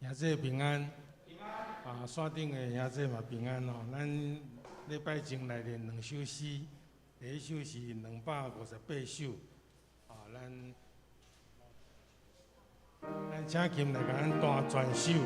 兄姊平安，啊，山頂的兄姊嘛平安哦。咱禮拜前來練兩首詩，第一首是258首，啊，咱請琴來共咱彈全首吼。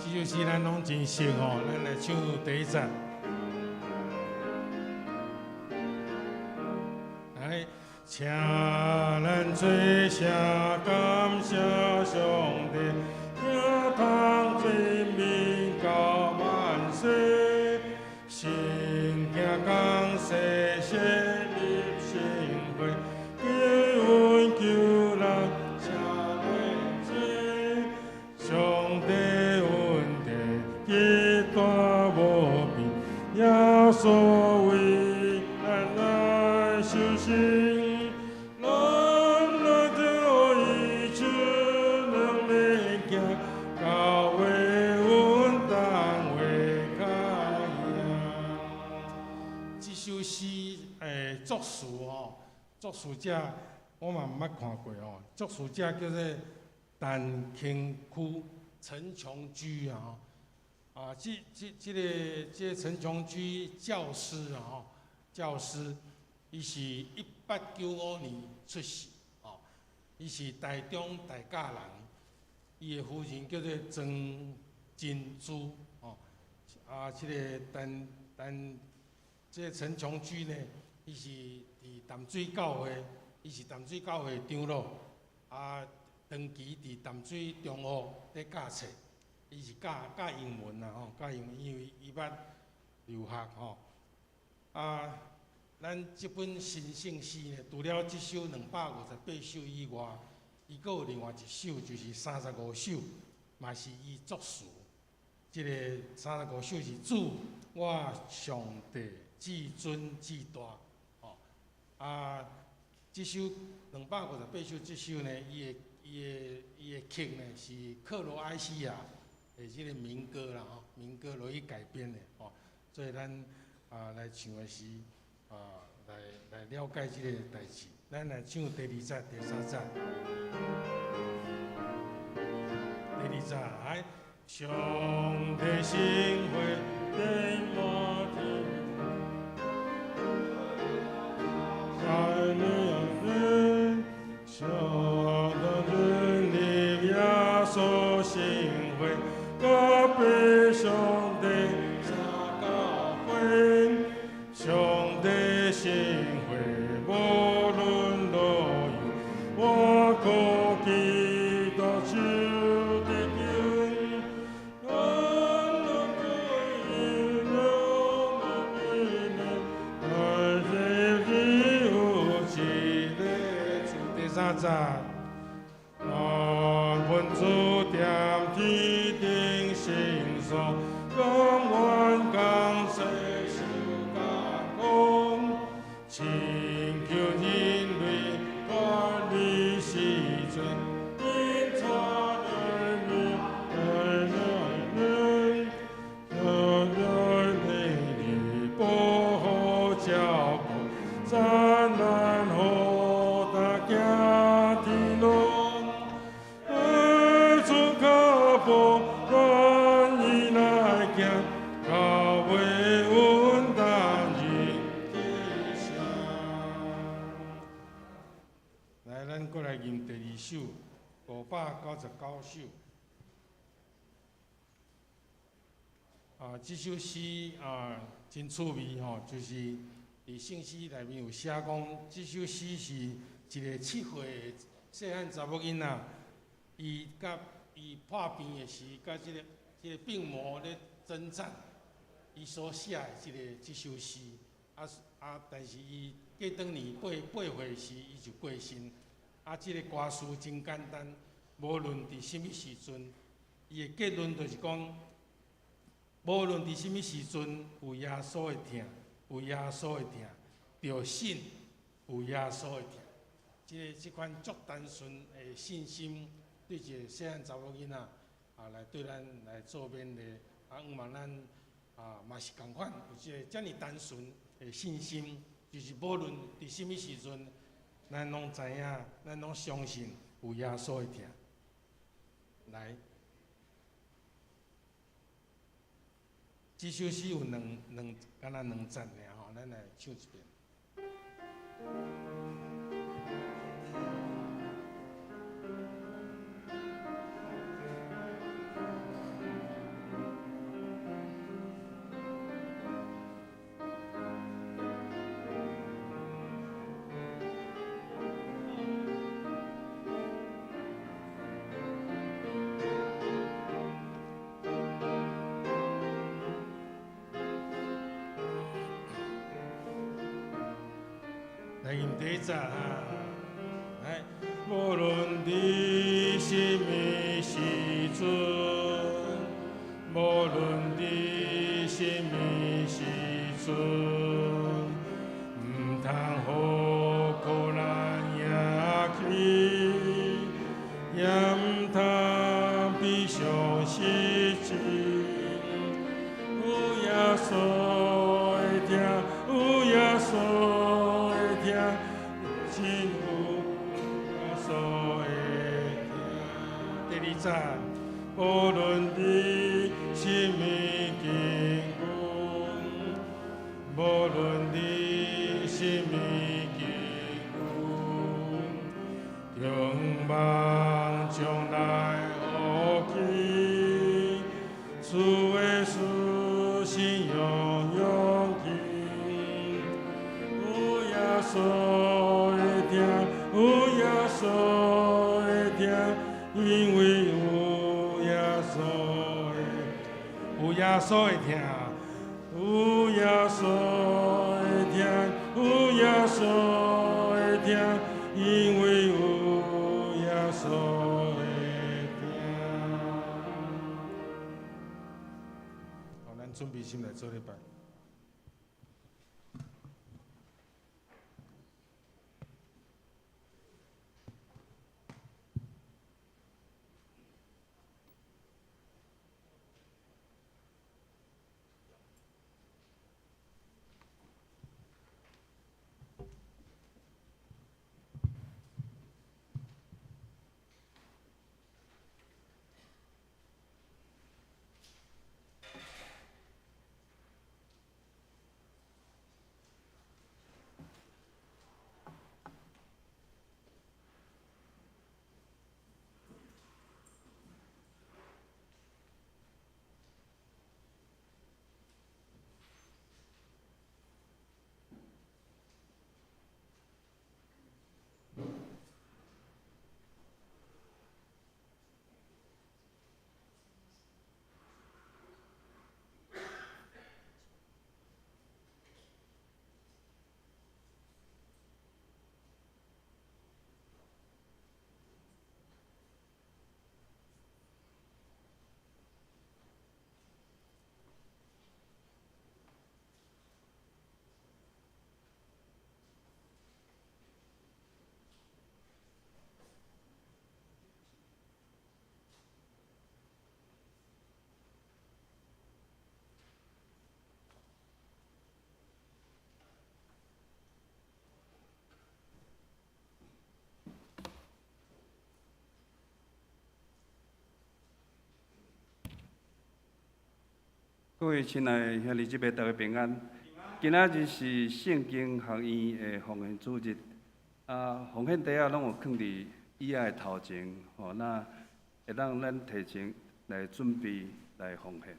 這首詩咱攏真熟吼，咱來唱第一節。來，請咱做聲感謝上帝，聽通尊名到萬世，聖經講說設立聖會，救恩救人請來做，上帝恩典極大無比，耶穌為咱來受死，咱來就以主能力行，教會阮同為較贏。這首詩作詞吼，作詞者我嘛毋捌看過吼，作詞者叫做陳瓊駒、陳瓊居啊吼。啊，這個陳瓊居教師啊吼，教師，伊是1895年出世，吼，伊是台中大甲人，伊的夫人叫做莊珍珠，吼，啊，這個陳陳這個陳瓊居呢，伊是佇淡水教會，伊是淡水教會長老，啊，長期佇淡水中學咧教冊。伊是教教英文啦吼，教英文，因為伊捌留學吼。啊，咱這本神聖詩呢，除了這首258首以外，伊閣有另外一首，就是35首，嘛是伊作詞。這個三十五首是主，我上帝至尊至大，吼。啊，這首兩百五十八首這首呢，伊的曲呢是克羅埃西亞的這個民歌啦吼，民歌落去改編的吼，所以咱啊來唱的時啊，來了解這個代誌。咱來唱第二節、第三節。第二節，來，上帝聖會遍滿天，在你眼上帝認立耶穌聖會，告別上帝三教會，上帝聖會無論老幼，我靠基督受得救，咱攏歸了但是只有一個主。第三節，願主踮天頂聖所，甘願降世受加工，請求人類脫離死罪，因帶兒女來來來，來來保護照顧，災難予大行天路，主腳步願意來行，到尾阮等入天城。來，咱閣來吟第二首，599首。啊，這首詩啊真趣味吼，就是佇聖詩內面有寫講，這首詩是一個7歲細漢查某囡仔，伊佮伊破病的時，佮這個病魔咧爭戰，伊所寫的這首詩。啊，但是伊過當年8歲時，伊就過身。啊，這個歌詞真簡單，無論佇啥物時陣，伊的結論就是講，無論佇啥物時陣，有耶穌的疼，有耶穌的疼，著信有耶穌的疼。這款足單純的信心，對一个細漢查某囡仔啊，來對咱來做勉勵，啊，向望咱啊嘛是仝款，有這个遮爾單純的信心，就是無論佇啥物時陣，咱攏知影，咱攏相信有耶穌的疼。來，這首詩有兩兩，敢若兩節爾吼，咱來唱一遍。來吟第一節哈，來，無論佇啥物時陣，無論佇啥物時陣，毋通予苦難贏去，也毋通悲傷失志。有耶穌的疼，有耶穌的疼，真有耶穌的疼。第二節，無論佇啥物境遇，無論佇啥物境遇，仰望將來福氣，主耶穌信仰勇氣，有耶穌的疼，有耶穌的疼，因為有耶穌的，有耶穌的疼，有耶穌的疼，有耶穌的疼，因為有耶穌的疼。好，咱準備心來做禮拜。各位親愛的兄弟姊妹，大家平安。今仔日是聖經學院的奉獻主日，啊，奉獻袋仔攏有囥佇椅仔的頭前，吼，那會當咱提前來準備來奉獻。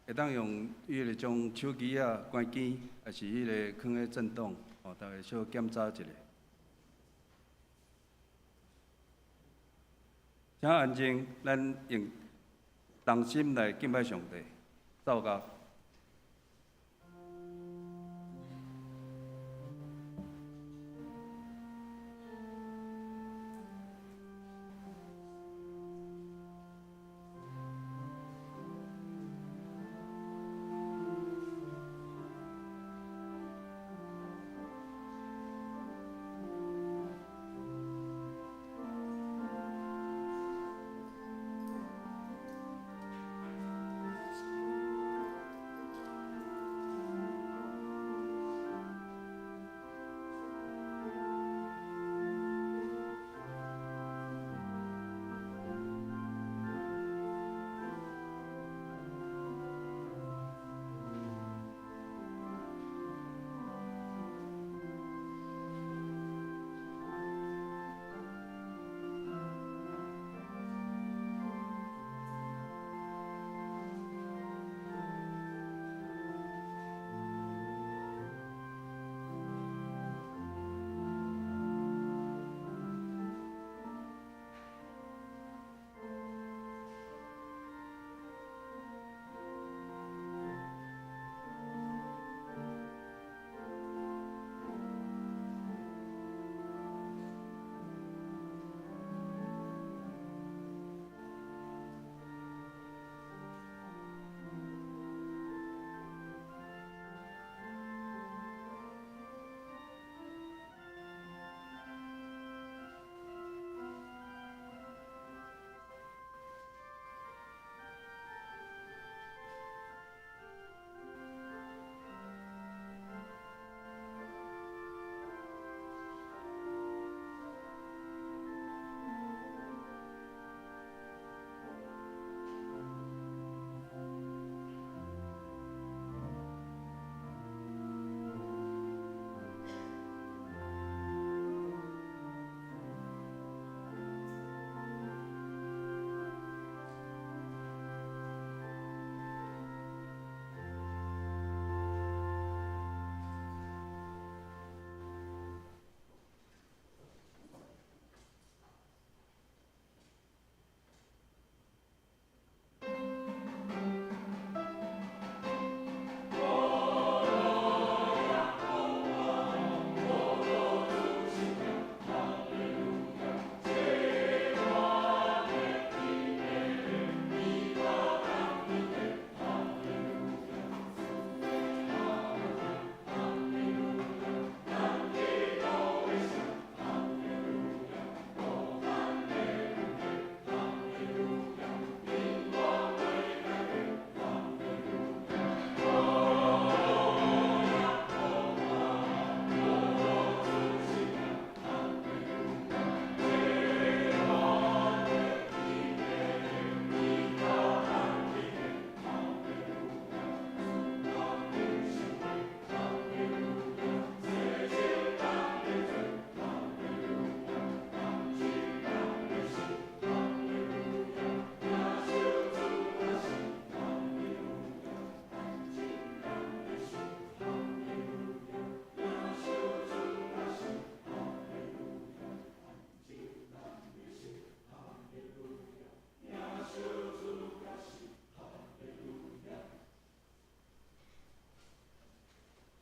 請會當用彼个將手機仔關機，抑是彼个囥咧震動，哦，逐家小檢查一下。請安靜，咱用同心來敬拜上帝，奏樂。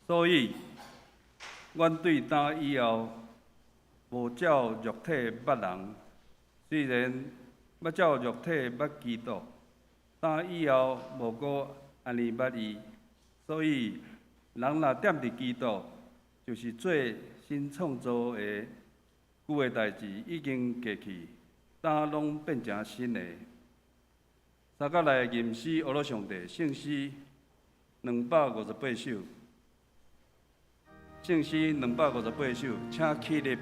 所以，阮對今以後無照肉體捌人，雖然捌照肉體捌基督，今以後無閣按呢捌伊。所以，人若踮佇基督，就是做新創造的，舊的代誌已經過去，今攏變成新的。三角來吟詩，學了上帝聖詩258首。聖詩258首，請起立。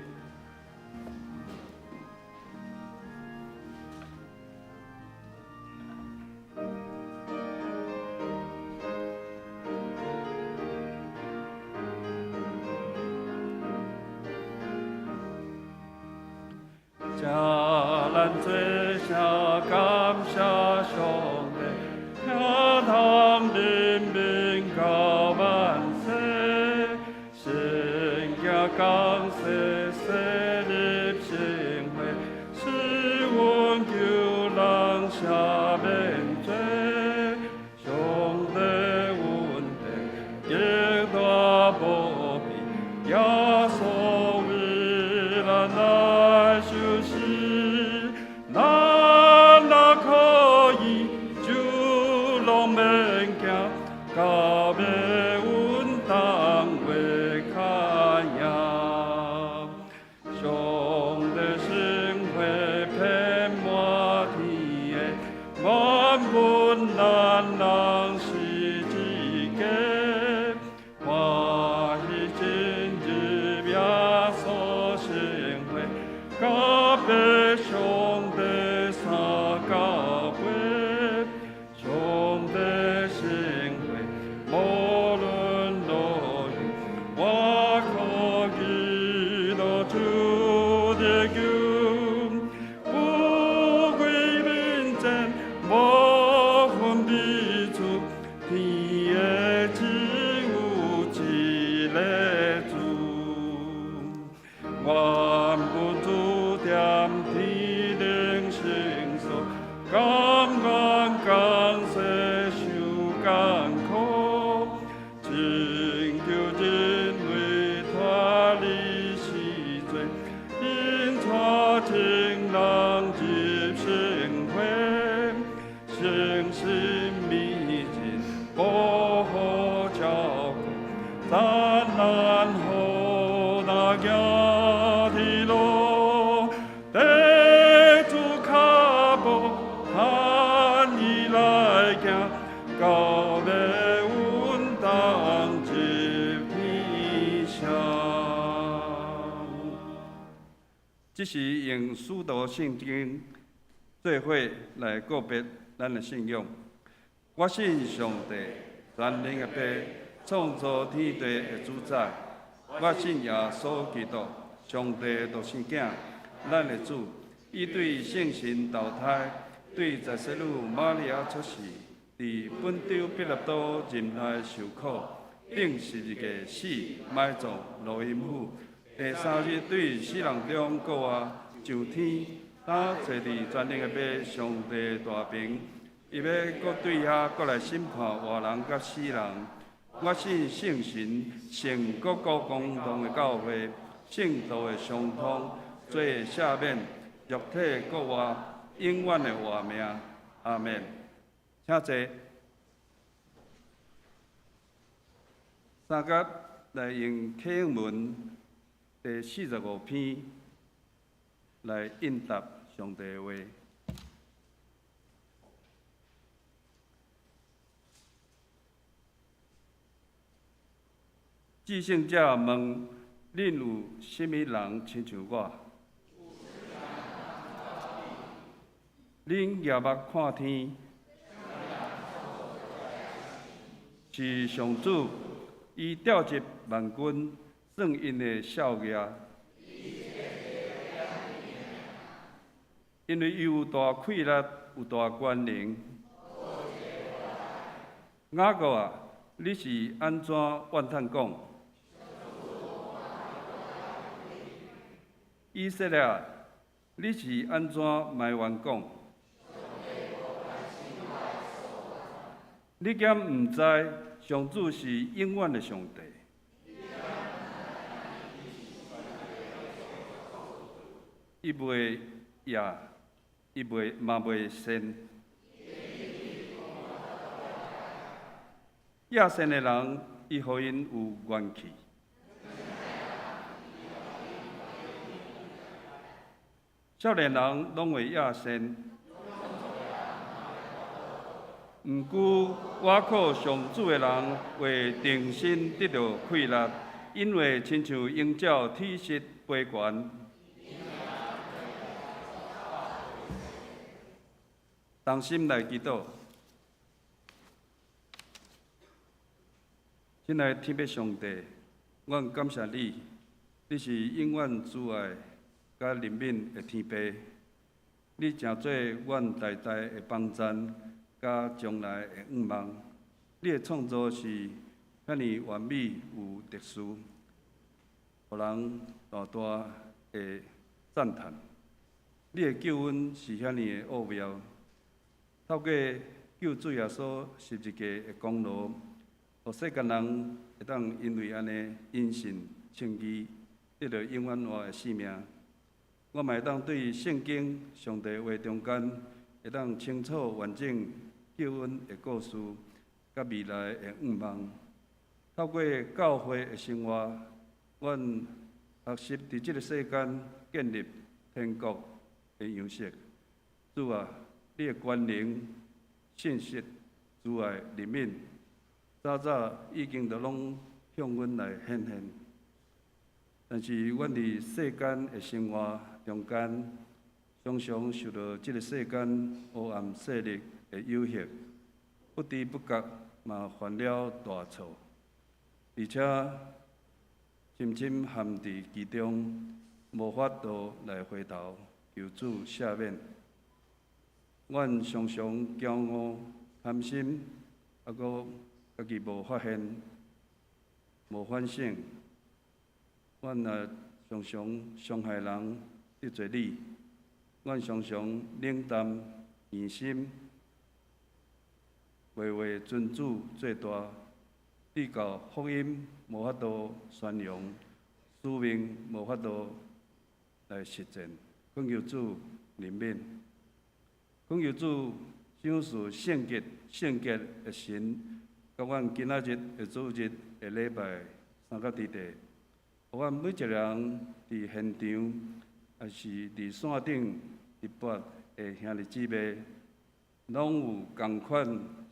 請咱做聲感謝上帝，聽堂明天頂聖所，甘願降世受艱苦，拯救人類脫離死罪，引帶眾人入聖會，誠實美人，保護照顧，燦爛予咱行的路，綴主跤步，趁伊來行，到尾阮同入天上。這是用使徒聖經做伙來告別咱的信仰。我信上帝，全能的父，創造天地的主宰。我信耶穌基督，上帝的獨生囝，咱的主。伊對聖神投胎，對在洗女瑪利亞出世，佇本丟彼拉多忍耐受苦，釘十字架死，埋葬，落陰府。第三日對死人中復活，上天，他坐佇全能的父上帝大爿，伊欲閣對遐閣來審判活人佮死人。我信聖神，聖各國公同的教會，聖徒的相通，罪的赦免，肉體復活，永遠的活命。阿們。請坐。三甲來用啟應文第45篇來應答上帝的話。至聖者問：恁有啥物人親像我？恁舉目看天，是上主，伊調集萬軍，算𪜶的數額。因為伊有大氣力，有大權能。雅各啊，你是按怎怨嘆講？以色列，你是按怎埋怨講？你敢毋知上主是永遠的上帝？伊袂夜，伊袂嘛袂睡。野心的人，伊予𪜶有元氣。少年人攏會野心，毋過倚靠上主的人會重新得著氣力，𪜶會親像鷹鳥體質飛懸。同心來祈禱，親愛的天父上帝，阮感謝你，你是永遠慈愛佮憐憫的天父，你成做阮代代的幫贊，佮將來的向望。你的創造是遐爾完美有特殊，予人大大的讚嘆。你的救恩是遐爾的奧妙，透過救主耶穌十字架的功勞，予世間人會當因為按呢因信稱義，得著永遠活的生命。我嘛會當對聖經上帝話中間，會當清楚完整救恩的故事，佮未來的向望。透過教會的生活，阮學習佇這个世間建立天國的樣式。主啊，你的權能、信實、慈愛、憐憫，早早已經都攏向阮來顯現。但是，阮佇世間的生活中間，常常受到這个世間黑暗勢力的誘惑，不知不覺嘛犯了大錯，而且深深陷佇其中，無法度來回頭求主赦免。阮常常驕傲、貪心，猶閣家己無發現、無反省。阮也常常傷害人、得罪你。阮常常冷淡硬心，袂為尊主做大，致到福音無法度宣揚，使命無法度來實踐。懇求主憐憫，懇求主賞賜聖潔、聖潔的神，佮阮今仔日的主日的禮拜三甲之地，予阮每一个人佇現場，抑是佇線頂直播的兄弟姊妹，攏有仝款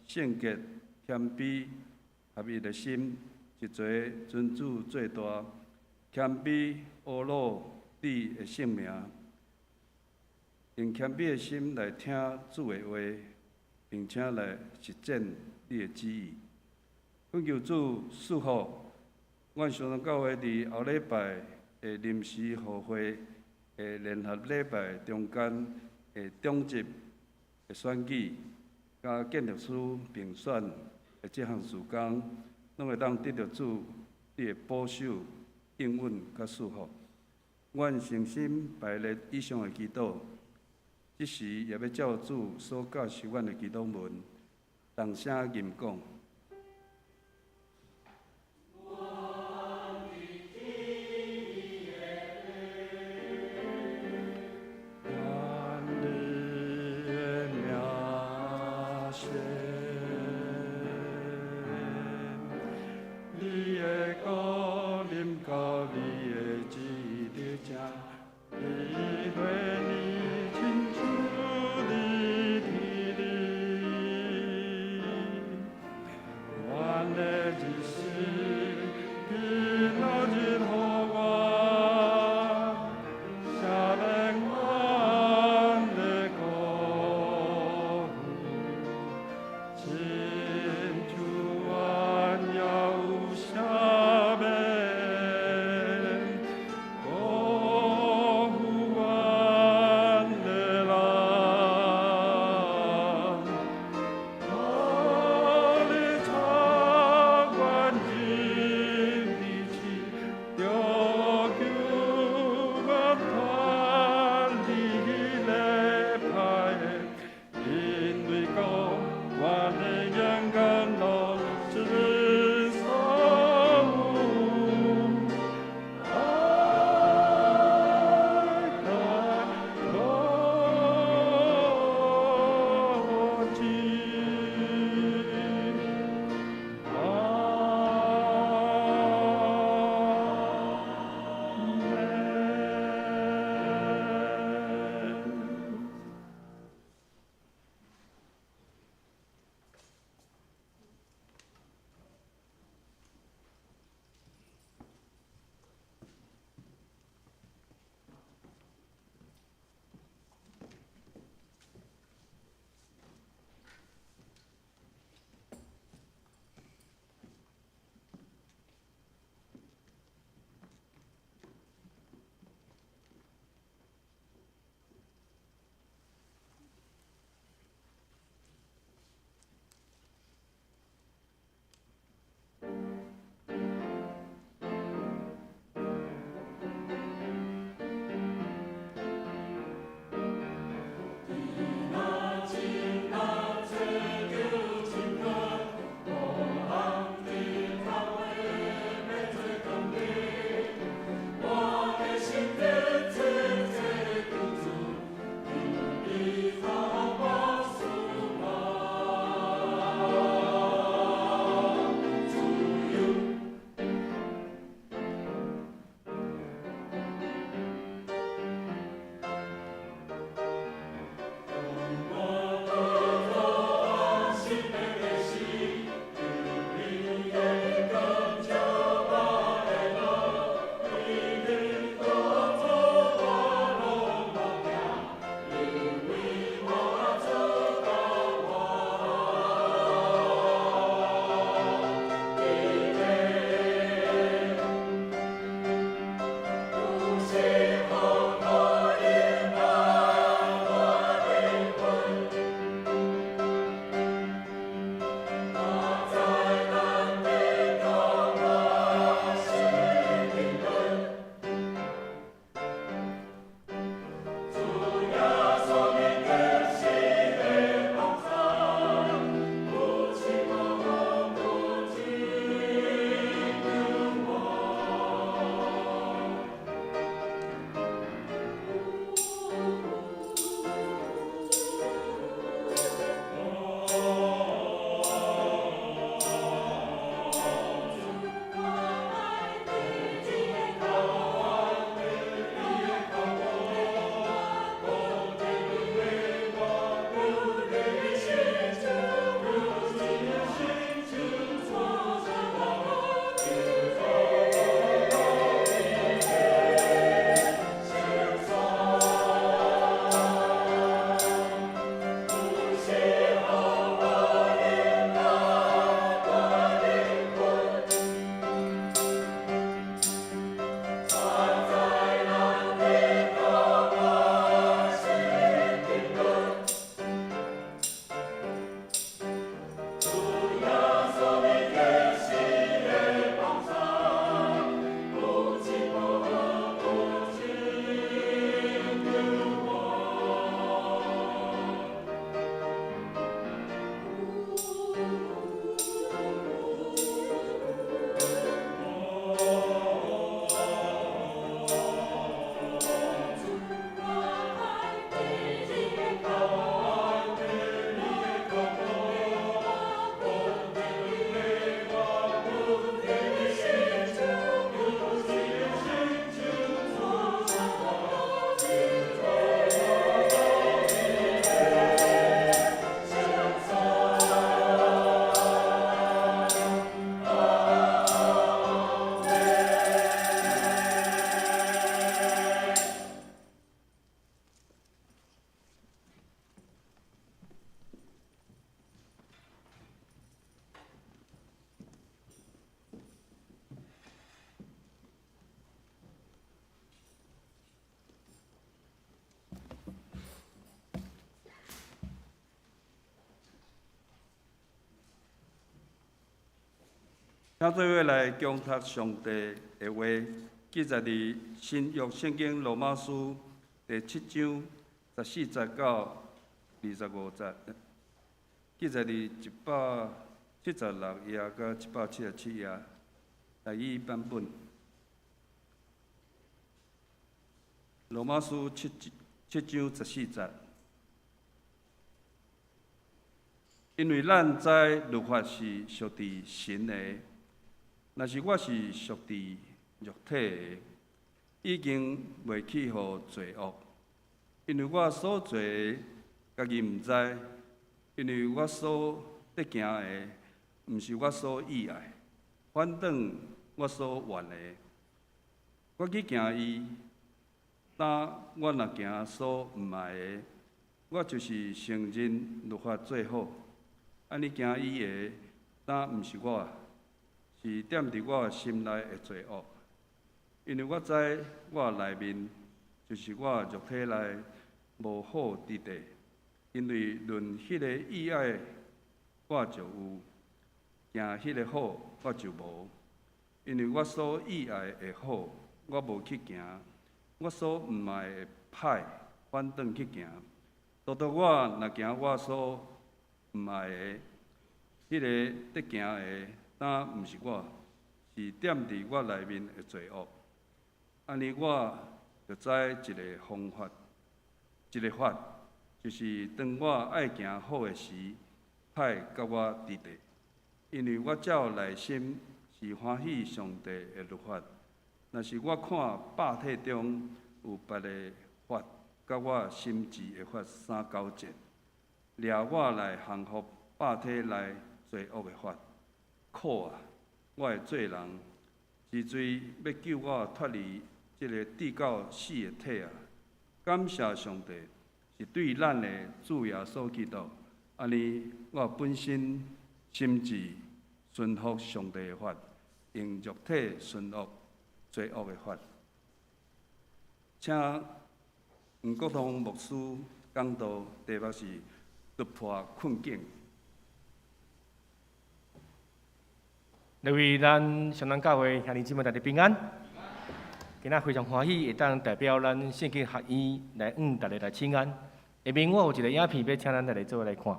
聖潔、謙卑、合一的心，一齊尊主做大，謙卑阿魯你的聖名，用謙卑的心來聽主的話，並且來實踐你的旨意。懇求主賜福，阮雙山教會佇後禮拜的臨時復會的聯合禮拜中間的長執的選舉，佮建築師評選的這項事工，攏會當得著主你的保守、應允佮賜福。阮誠心排列以上的祈禱，這時也欲照主所教示阮的祈禱文，同聲吟講。願你的名聖，你的國臨到，你的旨意得成，你願意親像佇天頂。阮的日食今仔日予阮，赦免阮的過犯，請做伙來恭讀上帝的話，記載佇新約聖經羅馬書第七章十四節到二十五節，記載佇176頁到177頁，台語版本。羅馬書七章十四節。因為咱知律法是屬佇神的，若是我是屬佇肉體的，已經賣去予罪惡。因為我所做的，家己毋知；因為我所得行的，毋是我所意愛，反轉我所怨的。我去行伊，但我若行所毋愛的，我就是承認律法做好。按呢行伊的，但毋是我，是踮佇我心內的罪惡。因為我知我內面，就是我肉體內無好之地。因為論彼个意愛，我就有；行彼个好，我就無。因為我所意愛的好，我無去行；我所毋愛的歹，反轉去行。獨獨我若行我所毋愛的，彼个得行的，但毋是我，是踮佇我內面的罪惡。按呢，我就知一个方法，一个法，就是當我愛行好的時，歹佮我佇佇。因為我照內心是歡喜上帝的律法，若是我看肉體中有別个法，佮我心智的法相交戰，掠我來降服肉體內罪惡的法。苦啊！我的做人，是誰欲救我脫離這个至到死的體啊？感謝上帝，是對咱的主耶穌基督。按呢，我本身心智順服上帝的法，用肉體順服罪惡的法。請吳國通牧師講道，題目是突破困境。各位咱雙南教會兄弟姊妹大家平安。今仔非常歡喜會當代表咱聖經學院來向大家來請安。下面我有一个影片欲請咱大家做伙來看。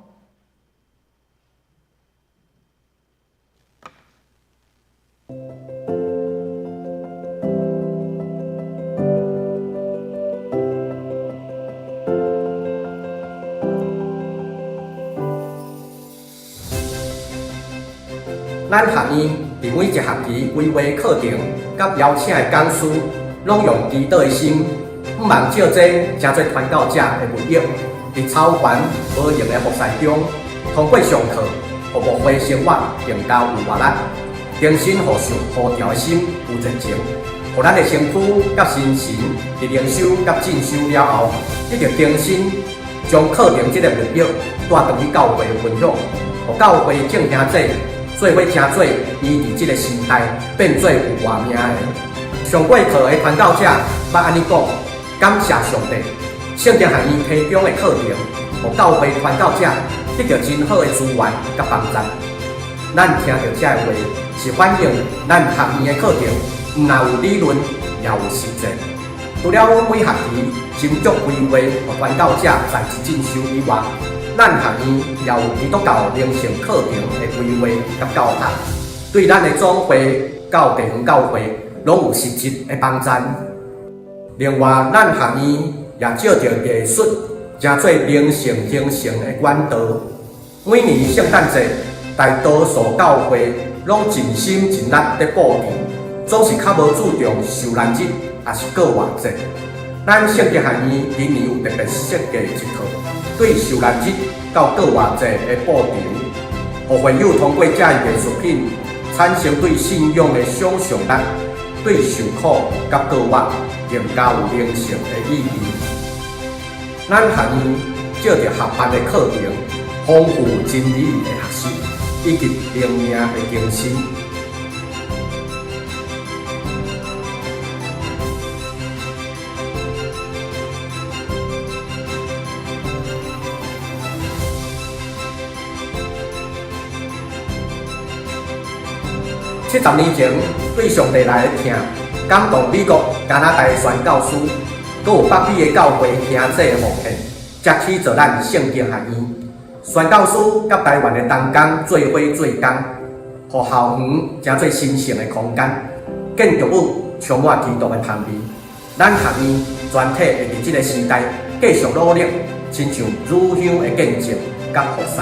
咱學院佇每一學期規劃課程，佮邀請的講師，攏用祈禱的心，向望借這成做傳道者的物約，佇超凡無用的服事中，通過上課，予牧會生活更加有活力，重新予受呼召的心有熱情，予咱的身軀佮心神佇靈修佮進修了後，得著更新，將課程這个物約帶轉去教會分享，予教會眾兄弟做伙成做伊佇這个時代變做有活命的。上過課的傳道者捌按呢講：感謝上帝，聖經學院提供的課程，予教會傳道者得著真好的資源佮幫助。咱聽著這个話，是反映咱學院的課程，毋但有理論，也有實踐。除了每學期斟酌規劃，予傳道者在職進修以外，咱學院也有基督教靈性課程的規劃佮教學，對咱的總會到地方教會攏有實質的幫助。另外，咱學院也借著藝術，成做靈性形成的管道。每年聖誕節，大多數教會攏盡心盡力佇布置，總是較無注重受難日，抑是過活節。咱聖經學院今年有特別設計一套，對受難日到過活節的布置，予會友通過這藝術品產生對信仰的想像力，對受苦佮過活更加有靈性的意義。咱學院藉著合辦的課程，豐富真理的學習以及靈命的更新。請70年前對上帝來的疼，感動美國、加拿大的宣教師，閣有北美的教會兄弟的奉獻，才起造咱聖經學院。宣教師佮台灣的同工做伙做工，予校園成做神聖的空間，建築物充滿基督的香味。咱學院全體會佇這个時代繼續努力，親像乳香的見證佮服侍。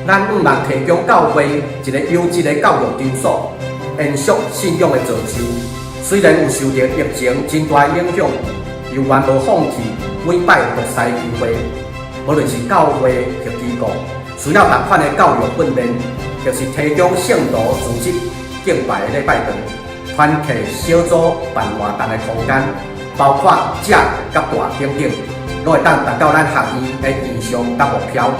咱向望提供教會一个優質的教育場所，延續信仰的造就。雖然有受著疫情真大影響，猶原無放棄每擺服侍機會。無論是教會或機構，需要仝款的教育訓練，或是提供聖徒組織敬拜的禮拜堂、團契小組辦活動的空間，包括食佮住等等，攏會當達到咱學院的願想佮目標。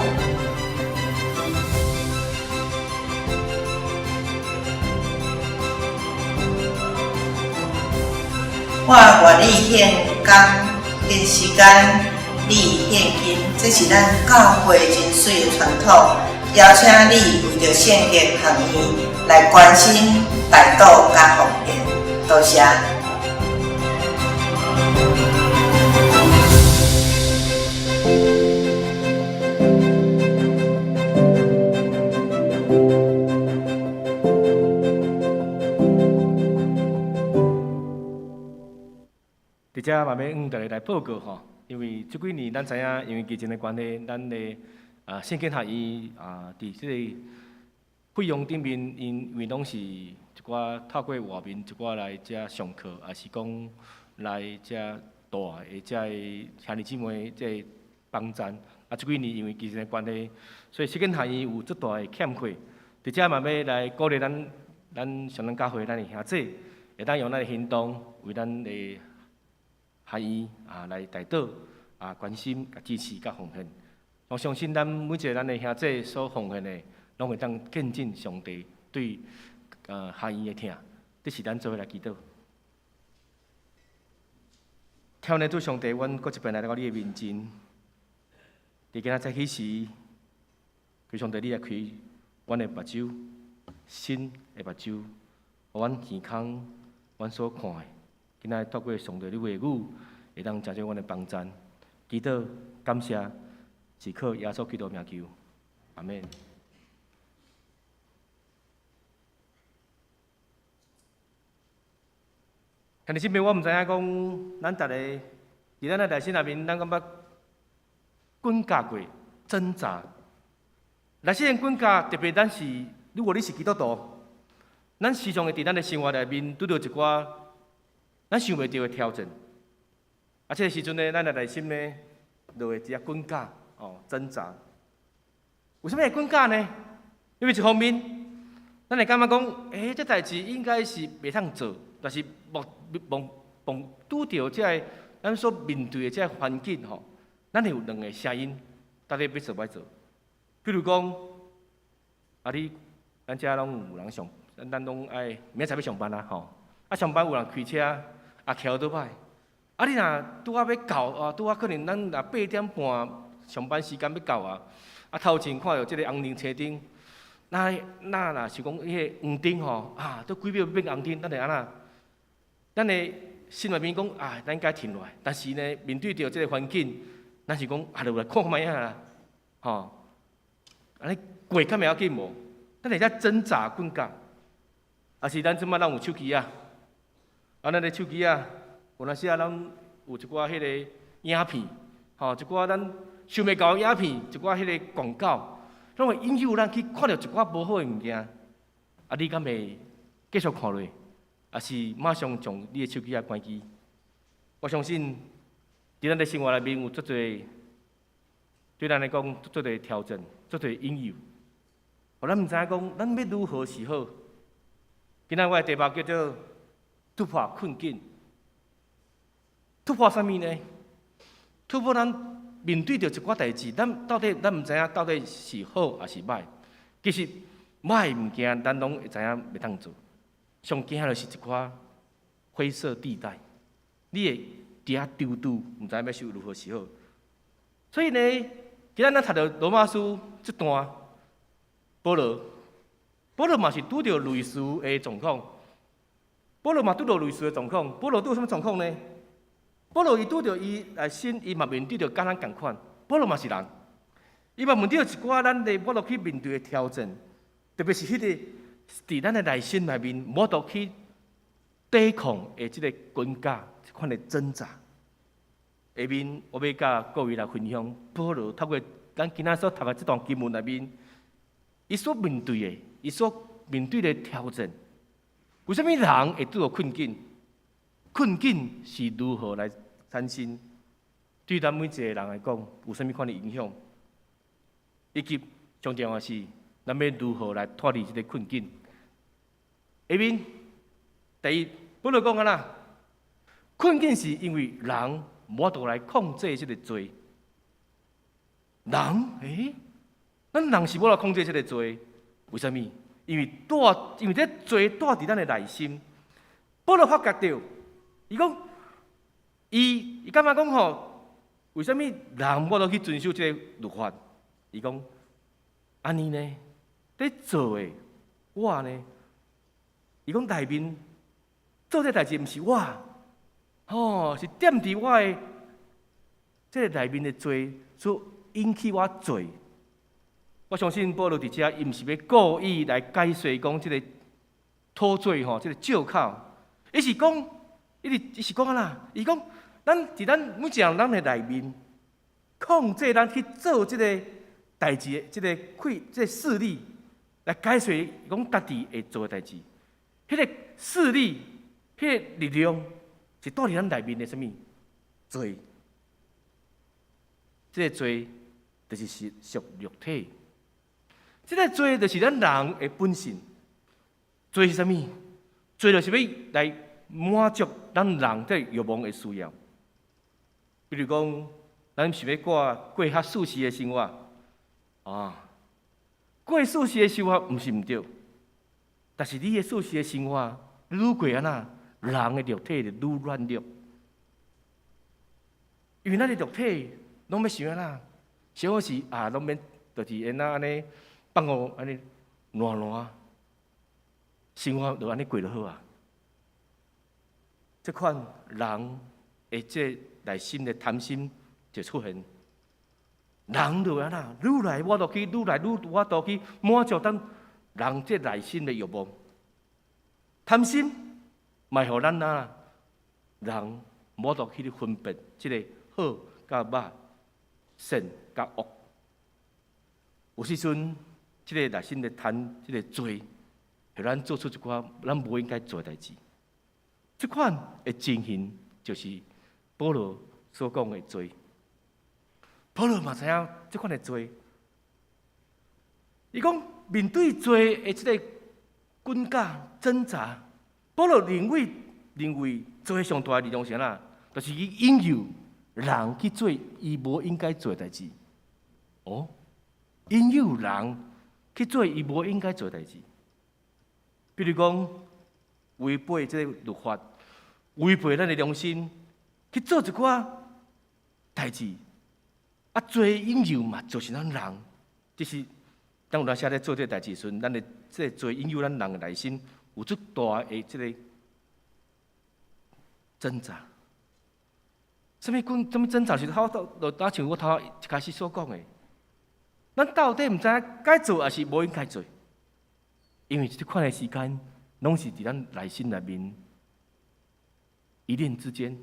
我願意獻工，獻時間，你獻金，這是咱教會真媠的傳統。邀請你為著聖經學院來關心、代禱佮奉獻，多謝。佇遮嘛欲向大家來報告吼，因為這幾年咱知影，因為疫情的關係，咱的聖經學院佇這個費用頂面，因為攏是一寡透過外面一寡來遮上課，抑是講來遮住的遮个兄弟姊妹這个幫贊。這幾年因為疫情的關係，所以聖經學院有足大的欠缺。佇遮嘛欲來鼓勵咱雙南教會咱的兄弟，會當用咱的行動為咱的學院來代禱關心、支持、佮奉獻。我相信咱每一个咱的兄弟所奉獻的，攏會當見證上帝對學院的疼。這是咱做伙來祈禱。天父主上帝，阮閣一遍來到你的面前。佇今仔早起時，求上帝你來開阮的目睭，新的目睭，予阮耳空，阮所看的。今仔透過上帝你話語，會當成做阮的幫贊。祈禱感謝，是靠耶穌基督名求，阿們。兄弟姊妹，我毋知影講，咱逐个佇咱的內心內面，咱敢捌滾架過、掙扎？內心的滾架，特別咱是，如果你是基督徒，咱時常會佇咱的生活內面拄著一寡咱想袂著的挑戰。這个時陣呢，咱的內心呢，就會佇遐滾架，掙扎。為啥物會滾架呢？因為一方面，咱會感覺講，這代誌應該是袂通做，但是莫碰碰拄著這个咱所面對的這个環境吼，咱會有兩个聲音，到底欲做欲做。比如講，你咱遮攏有人上，咱攏愛明仔載欲上班啊吼。上班有人開車，騎歐多擺。你若拄仔欲到拄仔可能咱若8點半上班時間欲到啊，頭前看著這个紅燈車燈，那若是講彼个黃燈吼，都幾秒變紅燈，咱會按怎？咱的心內面講啊，咱應該停落來，但是呢，面對著這个環境，咱是講落來看覓仔啦，吼，按呢過較袂要緊無？咱會遮掙扎滾架，抑是咱這擺咱有手機啊，咱的手機啊，有當時啊，咱有一寡彼个影片，一寡咱想袂到的影片，一寡彼个廣告，攏會引誘咱去看著一寡無好的物件，你敢會繼續看落？抑是馬上將你的手機仔關機？我相信，佇咱的生活內面有足濟，對咱來講足濟挑戰，足濟引誘。予咱毋知影講，咱欲如何是好？今仔我的題目叫做突破困境。突破啥物呢？突破咱面對著一寡代誌，咱到底咱毋知影到底是好抑是䆀。其實䆀的物件，咱攏會知影袂當做。上驚就是一寡灰色地帶，你會佇遐丟丟，毋知欲是如何是好。所以呢，今仔咱讀著羅馬書這段，保羅保羅嘛是拄著類似的狀況。保羅嘛拄著類似的狀況。保羅拄著啥物狀況呢？保羅伊拄著伊內心，伊嘛面對著佮咱仝款。保羅嘛是人，伊嘛面對著一寡咱的無法度去面對的挑戰，特別是彼個佇咱的內心內面無法度去抵抗的這个關卡，這款的掙扎。下面我欲佮各位來分享，保羅透過咱今仔所讀的這段經文內面，伊所面對的挑戰，為啥物人會拄著困境？困境是如何來產生？對咱每一個人來講，有啥物款的影響？以及上重要的是，咱欲如何來脫離這个困境？下面第一，保羅講按怎，困境是因為人無法度來控制這个罪。人，咱人是無法度控制這个罪，為啥物？因為這罪蹛佇咱的內心。保羅發覺著，伊講，伊感覺講吼，為啥物人無法度去遵守這个律法？伊講，按呢呢，佇做的我呢？伊講內面做這代誌毋是我，吼，是踮佇我的這个內面的罪所引起我做。我相信保羅佇遮，伊毋是欲故意來解釋講這个討罪吼，這个借口。伊是講，伊是講按怎？伊講，咱佇咱每一個人的內面，控制咱去做這个代誌的這个氣，這个勢力來解釋講家己會做的代誌。彼个勢力，彼个力量，是蹛佇咱內面的啥物罪？這个罪就是屬肉體。這个罪就是咱人的本性。罪是啥物？罪就是欲來滿足咱人這欲望的需要。比如講，咱想欲過較舒適的生活，啊，過舒適的生活毋是毋對，但是你的舒適的生活愈過按怎，人的肉體就愈軟弱。因為咱的肉體攏欲想按怎，小可是啊，攏免就是會若按呢放予按呢爛爛，生活就按呢過就好啊。這款人的這內心的貪心就出現，人就按怎，愈來無法度去，愈來愈無法度去滿足咱人這內心的欲望。貪心嘛會予咱啊人無法度去分辨這个好佮歹、善佮惡。有時陣，這个內心的貪，這个罪，予咱做出一寡咱無應該做的代誌。這款的情形，就是保羅所講的罪。保羅嘛知影這款的罪。伊講面對罪的這个關卡掙扎，保羅認為罪上大的力量是啥？就是去引誘人去做伊無應該做的代誌。哦，引誘人去做伊無應該做的代誌。比如講，違背這个律法，違背咱的良心，去做一寡代誌。啊，罪引誘嘛，就是咱人，就是當有當時咧做這个代誌時陣，咱的這个罪引誘咱人的內心有足大的這个掙扎。啥物講？啥物掙扎？是頭就拄像我頭一開始所講的，咱到底毋知影該做抑是無應該做？因為這款的時間，攏是佇咱內心內面一念之間。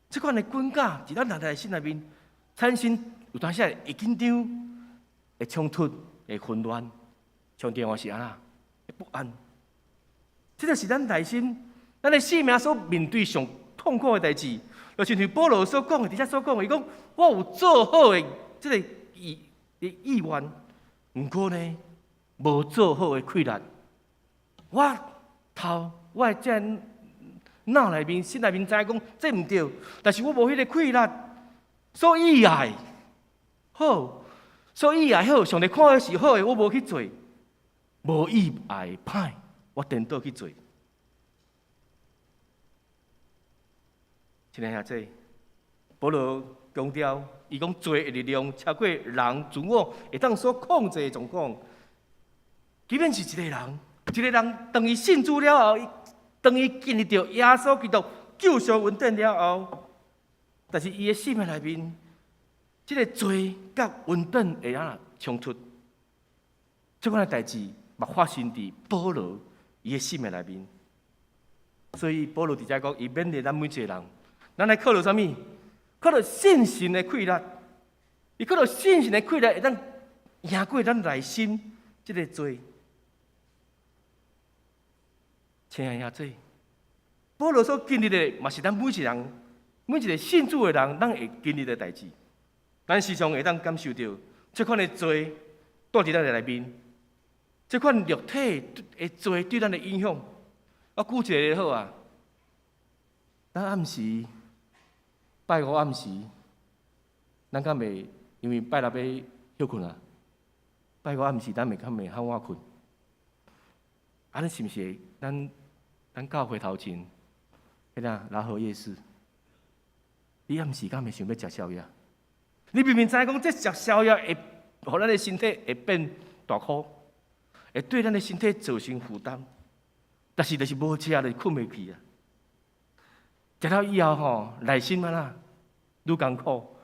這款的關卡，佇咱人內心內面產生有當時會緊張、會衝突、會混亂，上重要是按怎？會不安。這就是咱內心、咱的生命所面對上痛苦的代誌。就親像保羅所講的，佇遮所講的，伊講我有做好的這个意願，毋過呢，無做好的氣力。我頭，我的這腦內面、心內面知影講這毋對，但是我無彼个氣力，所以愛好，所以愛好，上帝看的是好的，我無去做，無意愛歹，我顛倒去做。親愛兄弟，保羅強調，伊講罪的力量超過人自我會當所控制的狀況。即便是一个人，一个人當伊信主了後，當伊經歷著耶穌基督救贖恩典了後，但是伊的生命內面，這个罪佮恩典會按怎衝突？這款的代誌嘛發生佇保羅伊的生命內面。所以保羅佇遮講，伊勉勵咱每一個人，咱來靠著啥物？靠著信神的氣力，伊靠著信神的氣力，會當贏過咱內心這个罪。親愛的兄弟，保羅所經歷的，嘛是咱每一個人、每一個信主的人，咱會經歷的代誌。咱時常會當感受著這款的罪蹛佇咱的內面，這款肉體的罪對咱的影響。我舉一個例好啊，咱暗時拜五暗時，咱敢會因為拜六欲歇睏啊？拜五暗時咱會較袂較晚睏？啊，咱是毋是會咱教會頭前，彼个饒河夜市，你暗時敢會想欲食宵夜？你明明知影講，這食宵夜會予咱的身體會變大箍，會對咱的身體造成負擔，但是就是無食就睏袂去啊！食了以後吼，內心按怎愈艱苦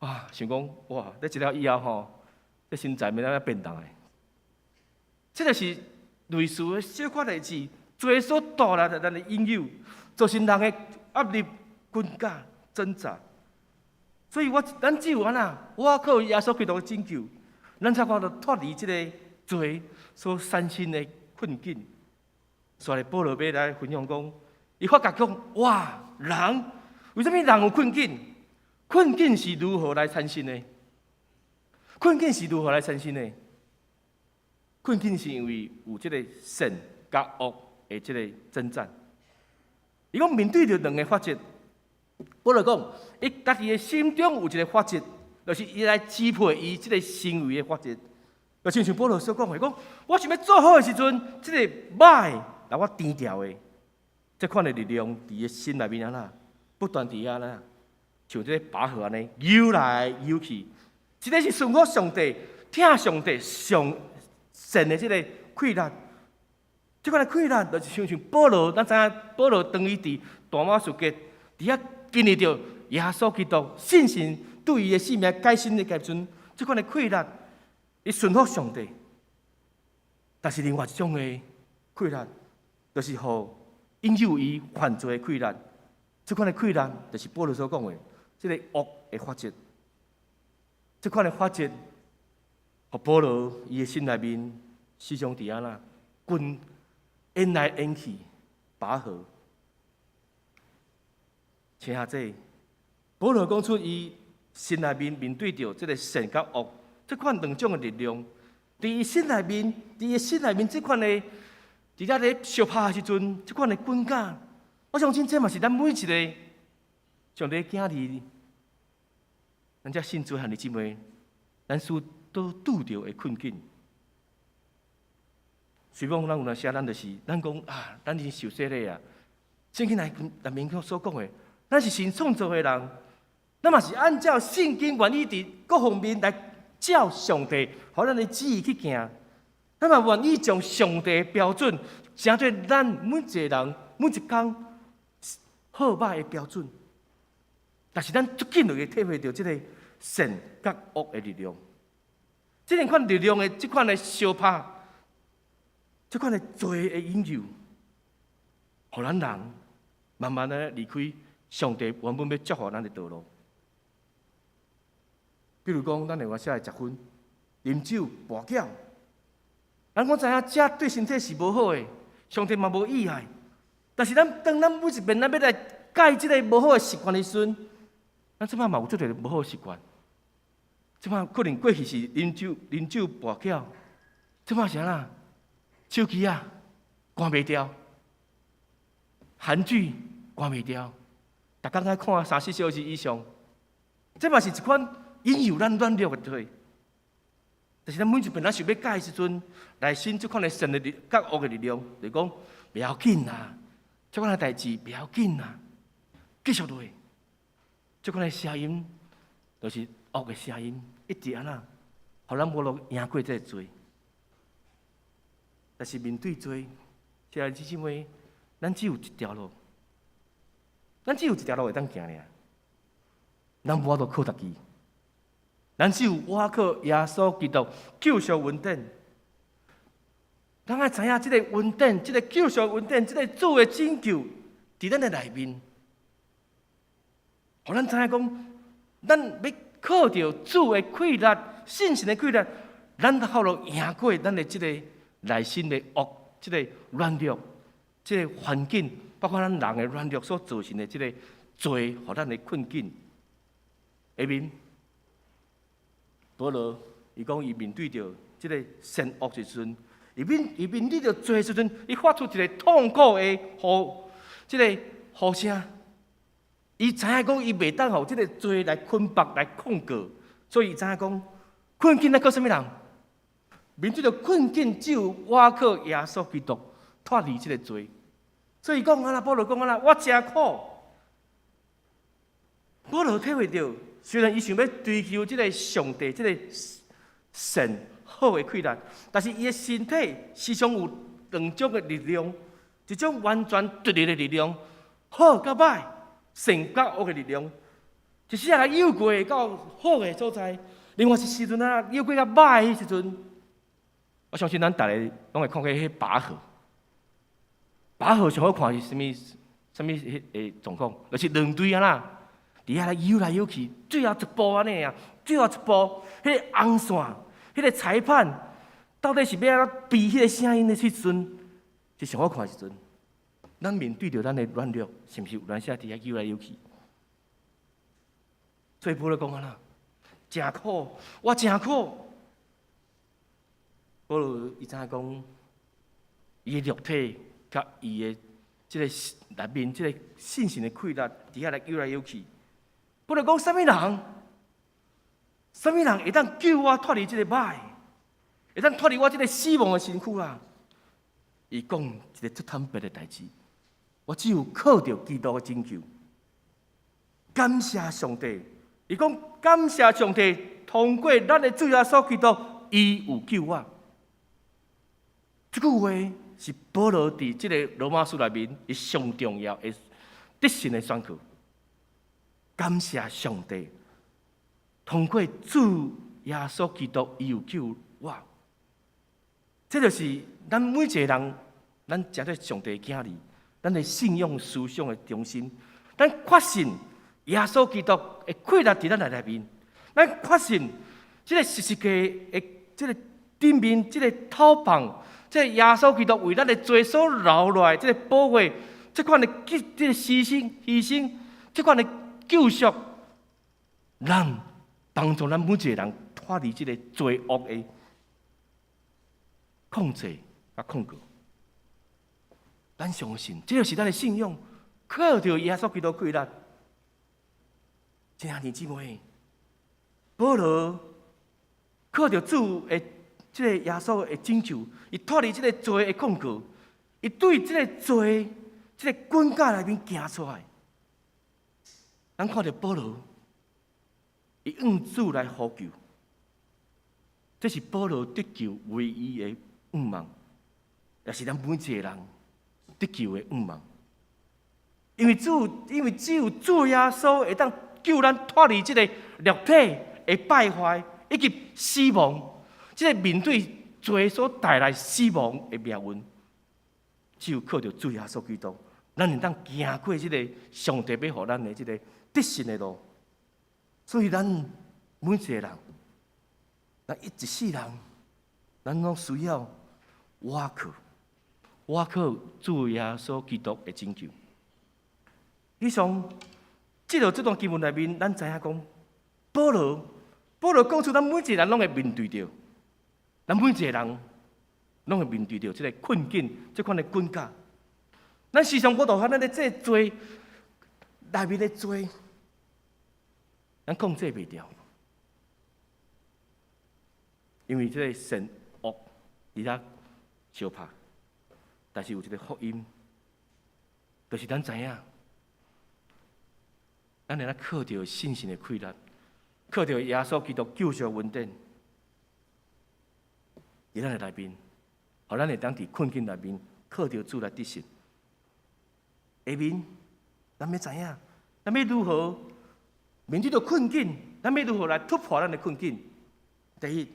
啊？想講哇，這食了以後吼，這身材欲按怎變動的？這就是類似的小可代誌，罪所帶來的咱的引誘，造成人的壓力、困架、掙扎。所以我咱只有按怎，我靠耶穌基督的拯救，咱才法度脫離這个罪所產生的困境。所以保羅欲來分享講，伊發覺講，哇，人為啥物人有困境？困境是如何來產生的？困境是如何來產生的？困境是因為有這个善佮惡的這个爭戰。伊講面對著兩个法則，保羅講，伊家己的心中有一个法則，就是伊來支配伊這个行為的法則。就親像保羅所講的，講我想欲做好的時陣，這个歹來我纏牢的，這款的力量佇伊心內面按怎，不斷佇遐啦，像這个拔河按呢，游來游去。一个是順服上帝、疼上帝、上善的這个氣力，這款的氣力就是親像保羅，咱知影保羅當伊佇大馬士革佇遐經歷著耶穌基督信心對伊的生命改新的時陣，這款的氣力，伊順服上帝。但是另外一種的氣力，就是予引誘伊犯罪的氣力。這款的氣力，就是保羅所講的，這个惡的法則。這款的法則，予保羅伊的心內面時常佇按怎滾，演來演去，拔河。親愛的，保羅講出伊心內面面對著這个善佮惡這款兩種的力量，佇伊心內面，佇伊心內面這款的，佇遮咧相拍的時陣，這款的滾架，我相信這嘛是咱每一个上帝囝兒，咱遮信主兄弟姊妹，咱所都拄著的困境。雖講咱有當時，咱就是咱講啊，咱已經受洗禮啊。聖經內內面所講的，咱是神創造的人，咱嘛是按照聖經願意佇各方面來照上帝，予咱的旨意去行。咱嘛願意將上帝的標準，成做咱每一个人每一工好歹的標準。但是咱足緊就會體會著這个善佮惡的力量，這兩款力量的這款的相拍，這款的罪的引誘，予咱人慢慢的離開上帝原本欲祝福咱的道路。比如講，咱會有時會食薰、啉酒、跋筊。咱講知影，這對身體是無好的，上帝嘛無喜愛。但是咱當咱每一遍咱欲來改這个無好的習慣的時陣，咱這擺嘛有足濟無好的習慣。這擺可能過去是啉酒、啉酒跋筊，這擺是按怎？手機仔關袂牢，韓劇關袂牢，逐工愛看三四小時以上，這嘛是一款引誘咱軟弱的罪。但是咱每一遍咱想欲改的時陣，內心這款的善的力、佮惡的力量，就講袂要緊啦，這款的代誌袂要緊啦，繼續落去。這款的聲音，就是惡的聲音，一直按怎，予咱無路贏過這个罪。但是面對罪，親愛姊姊妹，咱只有一條路，咱只有一條路會當行爾。咱無法度靠家己，咱只有倚靠耶穌基督救贖恩典。咱愛知影這个恩典，這个救贖恩典，這个主的拯救，佇咱的內面，予咱知影講，咱欲靠著主的氣力、聖神的氣力，咱才有贏過咱的這个內心的惡、這个軟弱、這个環境，包括咱人的軟弱所造成的這个罪，予咱的困境。下面，保羅伊講伊面對著這个善惡時陣，伊面對著罪時陣，伊發出一个痛苦的呼，這个呼聲。伊知影講伊袂當予這个罪來捆綁、來控告，所以伊知影講困境愛靠啥物人？面對著困境，只有倚靠耶穌基督脫離這个罪。所以講啊啦，保羅講啊啦，我誠苦。保羅體會著，雖然伊想欲追求這个上帝、這个神好的氣力，但是伊的身體時常有兩種的力量，一種完全對立的力量，好佮歹，善佮惡的力量，一時來誘過到好的所在，另外一時陣啊，誘過較歹的時陣，我相信咱逐个攏會看過彼拔河，拔河上好看是啥物？啥物彼个狀況？就是兩隊啊啦，佇遐來游來游去，最後一步按呢啊，最後一步，彼個紅線，彼個裁判到底是欲按怎比彼個聲音的時陣，是上好看的時陣。咱面對著咱的軟弱，是毋是有當時佇遐游來游去？所以保羅講啊啦，誠苦，我誠苦。保羅伊知影講，伊的肉體佮伊的這个內面這个聖神的氣力，佇遐來游來游去。保羅講，啥物人？啥物人會當救我脫離這个歹？會當脫離我這个死亡的身軀啊？伊講一个足坦白的代誌，我只有靠著基督的拯救。感謝上帝，伊講感謝上帝，通過咱的主耶穌基督，伊有救我。這句話是保羅佇這个羅馬書內面伊上重要的得勝的宣告。感謝上帝，通過主耶穌基督，伊有救我。這就是咱每一个人，咱成做上帝的囝兒，咱的信仰思想的中心。咱確信耶穌基督的氣力佇咱內面，咱確信這个十字架的這个頂面，這个透棒，這个耶穌基督為咱的罪所流落來，這个寶血，這款的這个犧牲、犧牲，這款的救贖，咱幫助咱每一个人脫離這个罪惡的控制佮控告。咱相信，這就是咱的信仰，靠著耶穌基督氣力。親愛的姊妹，保羅靠著主的這个耶穌的拯救，伊脫離這个罪的控告，伊對這个罪、這个捆架內面行出來。咱看著保羅，伊向主來呼求，這是保羅得救唯一的願望，也是咱每一个人得救的願望。因為只有主耶穌會當救咱脫離這个肉體的敗壞以及死亡，這个面對罪所帶來死亡的命運，只有靠著主耶穌基督，咱會當行過這个上帝欲予咱的這个得勝的路。所以咱每一個人，咱一世人，咱攏需要倚靠，倚靠主耶穌基督的拯救。以上，這個這段經文內面，咱知影講，保羅講出咱每一個人攏會面對著，咱每一個人攏會面對著這个困境，這款的困架。咱時常無度咱的這罪內面的罪，咱控制袂牢，因為這个善惡佇遐相拍，但是有一个福音，就是咱知影，咱會當靠著聖神的氣力，靠著耶穌基督救贖恩典，佇咱的內面，予咱會當佇困境內面靠著主來得勝。下面咱欲知影，咱欲如何面對著困境？咱欲如何來突破咱的困境？第一，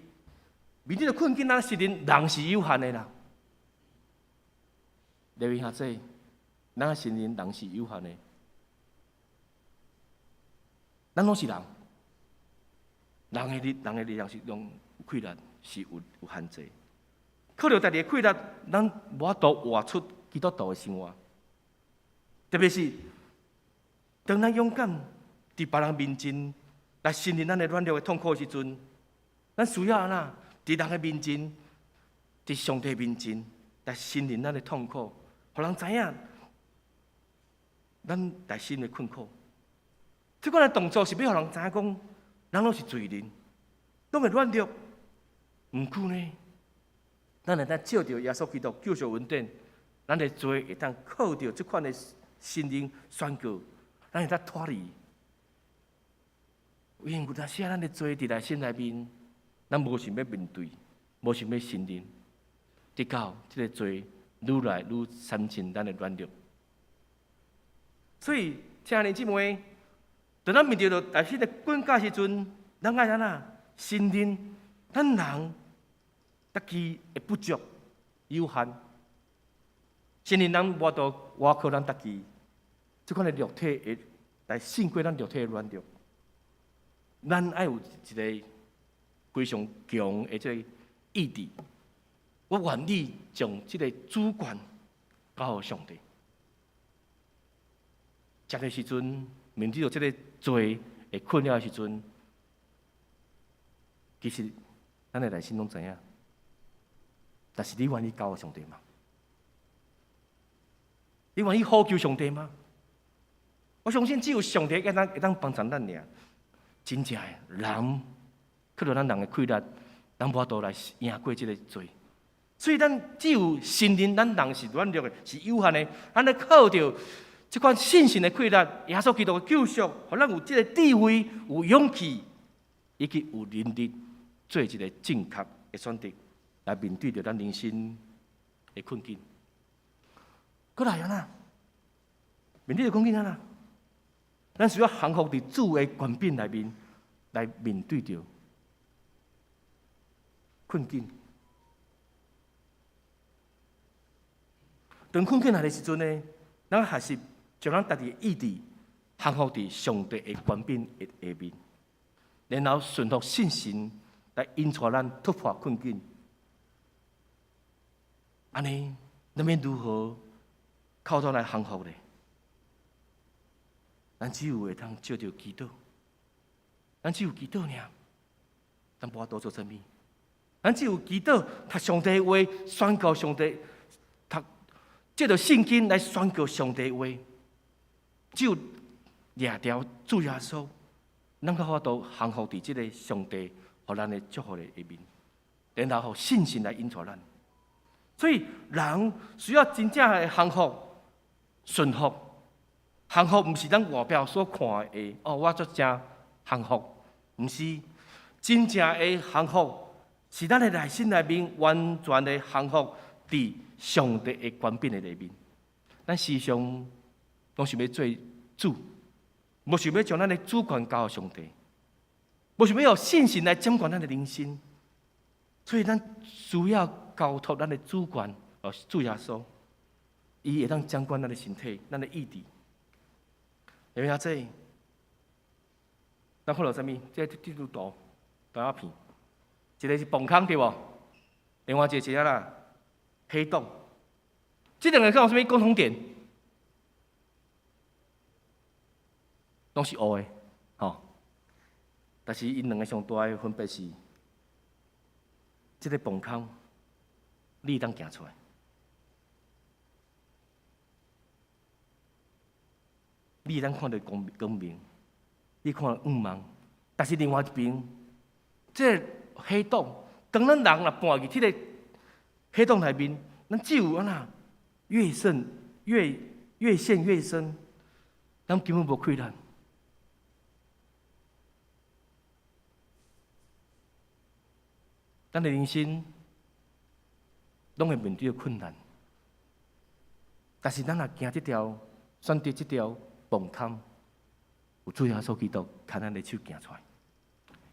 面對著困境，咱承認人是有限的啦。各位兄弟，咱承認人是有限的，咱攏是人，人的力量是攏有氣力，是有限制。靠著家己的氣力，咱無法度活出基督徒的生活。特別是當咱勇敢佇別人面前來承認咱的軟弱的痛苦的時陣，咱需要按怎？佇人的面前，佇上帝面前來承認咱的痛苦，予人知影咱內心的困苦。這款的動作是欲予人知影講，咱攏是罪人，攏會軟弱。毋過呢，咱會當借著耶穌基督救贖恩典，咱的罪會當靠著這款的承認宣告，咱會當脫離。因為有當時咱的罪佇內心內面，咱無想欲面對，無想欲承認，直到這个罪愈來愈參侵咱的軟弱。所以，親愛的姊妹，當咱面對著內心的困境時陣，咱愛按怎承認咱人家己的不足有限，承認咱無法度倚靠咱家己，這款的肉體會來勝過咱肉體的軟弱。咱愛有一个非常強的這个意志，我願意將這个主權交予上帝。這个時陣，面對著這个罪的困擾的時陣，其實咱的內心攏知影，但是你願意交予上帝嗎？你願意呼求上帝嗎？我相信只有上帝會當幫助咱爾。真正的人，靠著咱人的氣力，咱無法度來贏過這个罪。所以咱只有承認咱人是軟弱的，是有限的，咱咧靠著這款信心的氣力，耶穌基督的救贖，予咱有這个智慧、有勇氣，以及有能力做一个正確的選擇，來面對著咱人生的困境。閣來按怎？面對著困境按怎？咱需要降服佇主的權柄內面，來面對著困境。當困境來的時陣呢，咱學習將咱家己的意志降服佇上帝的權柄的下面，然後順服信心來引帶咱突破困境。按呢，咱欲如何靠主來降服呢？咱只有會當藉著祈禱，咱只有祈禱爾，咱無法度做啥物。咱只有祈禱，讀上帝話，宣告上帝，讀藉著聖經來宣告上帝話。只有掠牢主耶穌，咱才有法度降服佇這个上帝予咱的祝福的下面，然後予信心來引帶咱。所以人需要真正的降服、順服。降服毋是咱外表所看的哦，我足誠降服，毋是真正的降服，是咱的內心內面完全的降服佇上帝的權柄的內面。咱時常攏想欲做主，無想欲將咱的主權交予上帝，無想欲用信心來掌管咱的人生，所以咱需要交託咱的主權，予主耶穌，伊會當掌管咱的身體、咱的意志。因為阿這，咱看著啥物？這張圖，圖片，一个是磅空對無？另外一個是啥啦？黑洞。這兩个有啥物共同點？攏是烏的，吼。但是𪜶兩个上大的分別是，這个磅空，你會當行出來。你會當看著光明，你看向望，但是另外一邊，這个黑洞，當咱人若跋入這个黑洞內面，咱只有按怎越陷越深，咱根本無氣力。咱的人生攏會面對困難。但是咱若行這條，選擇這條磅坎，有主耶穌基督牽咱的手行出來，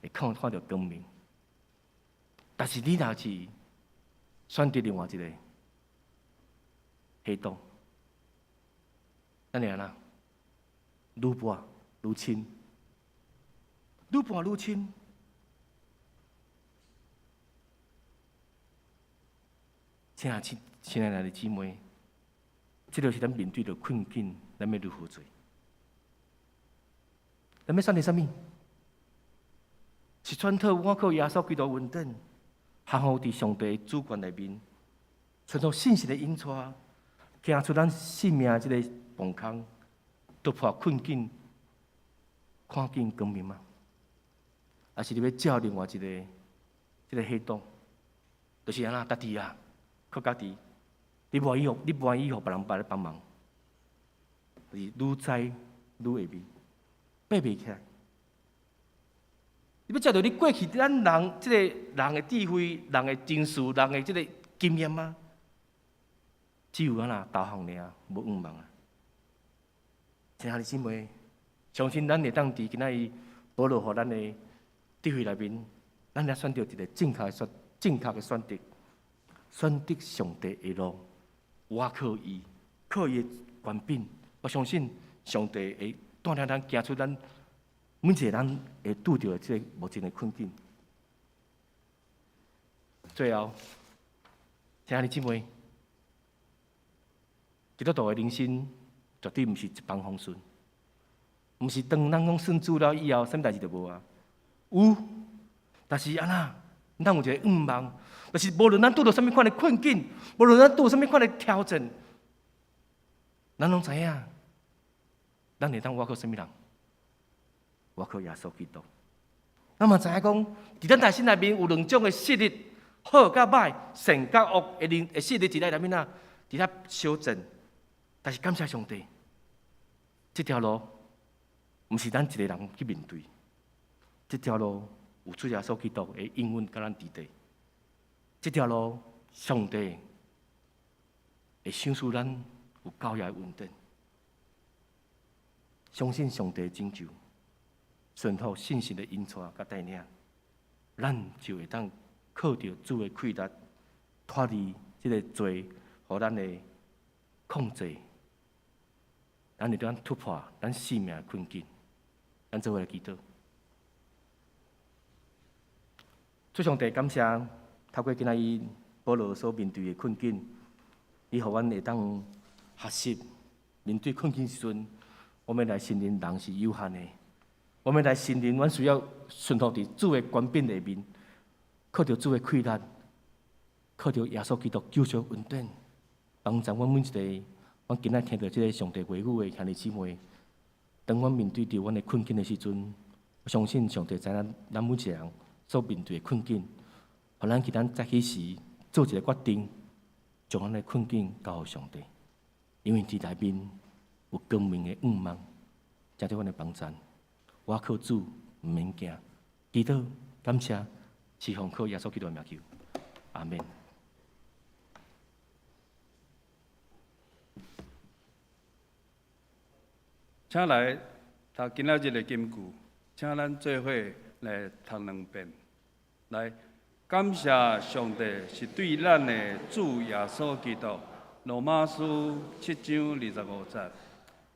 會看著光明。但是你若是選擇另外一個系統，咱會按怎？愈跋愈深，愈跋愈深。親愛的姊妹，這就是咱面對著困境，咱欲如何做？咱欲選擇啥物？是選擇倚靠耶穌基督恩典，降服佇上帝主權內面，順從信實的引帶，行出咱生命這个磅空，突破困境，看見光明嗎？抑是你欲照另外一个這个系統，就是按怎家己啊，靠家己，你無願意予別人來幫忙，就是愈知愈會迷，爬袂起來。你欲照著你過去咱人這个人的智慧、人的情緒、人的這个經驗嗎？只有按怎投降爾，無向望啊！親愛的姊妹，相信咱會當佇今仔日保羅予咱的智慧內面，咱來選擇一个正確的選擇，選擇上帝的路，倚靠伊，靠伊的權柄。我相信上帝會帶領咱行出咱每一个人會拄著的這个目前的困境。最後，親愛的姊妹，基督徒的人生絕對毋是一帆風順，毋是當咱講信主了以後，啥物代誌就無啊。有，但是按怎，咱有一个向望，就是無論咱拄著啥物款的困境，無論咱拄著啥物款的挑戰，咱攏知影，咱會當倚靠啥物人？倚靠耶穌基督。咱嘛知影講，佇咱內心內面有兩種的勢力，好佮歹，善佮惡的勢力佇咧內面啊，佇遐相戰。但是感謝上帝，這條路毋是咱一个人去面對，這條路有主耶穌基督的應允佮咱佇底。這條路，上帝會賞賜咱有夠額的恩典。相信上帝的拯救，順服信實的引帶佮帶領，咱就會當靠著主的氣力，脫離這个罪予咱的控制，咱會當突破咱生命的困境。咱做伙來祈禱。主上帝，感謝透過今仔日保羅所面對的困境，伊予阮會當學習面對困境時陣，我們來承認人是有限的，我們來承認阮需要順服佇主的權柄內面，靠著主的氣力，靠著耶穌基督救贖恩典，幫助阮每一个，阮今仔聽著這个上帝話語的兄弟姊妹，當阮面對著阮的困境的時陣，我相信上帝知影咱每一个人所面對的困境，予咱佇咱早起時做一个決定，將咱的困境交予上帝，因為佇內面有光明的向望，才做阮的幫贊。倚靠主，毋免驚，祈禱感謝，是奉靠耶穌基督的名求，阿們。請來讀今仔日的金句，請咱做伙來讀兩遍。來，感謝上帝是對咱的主耶穌基督。羅馬書7章25節。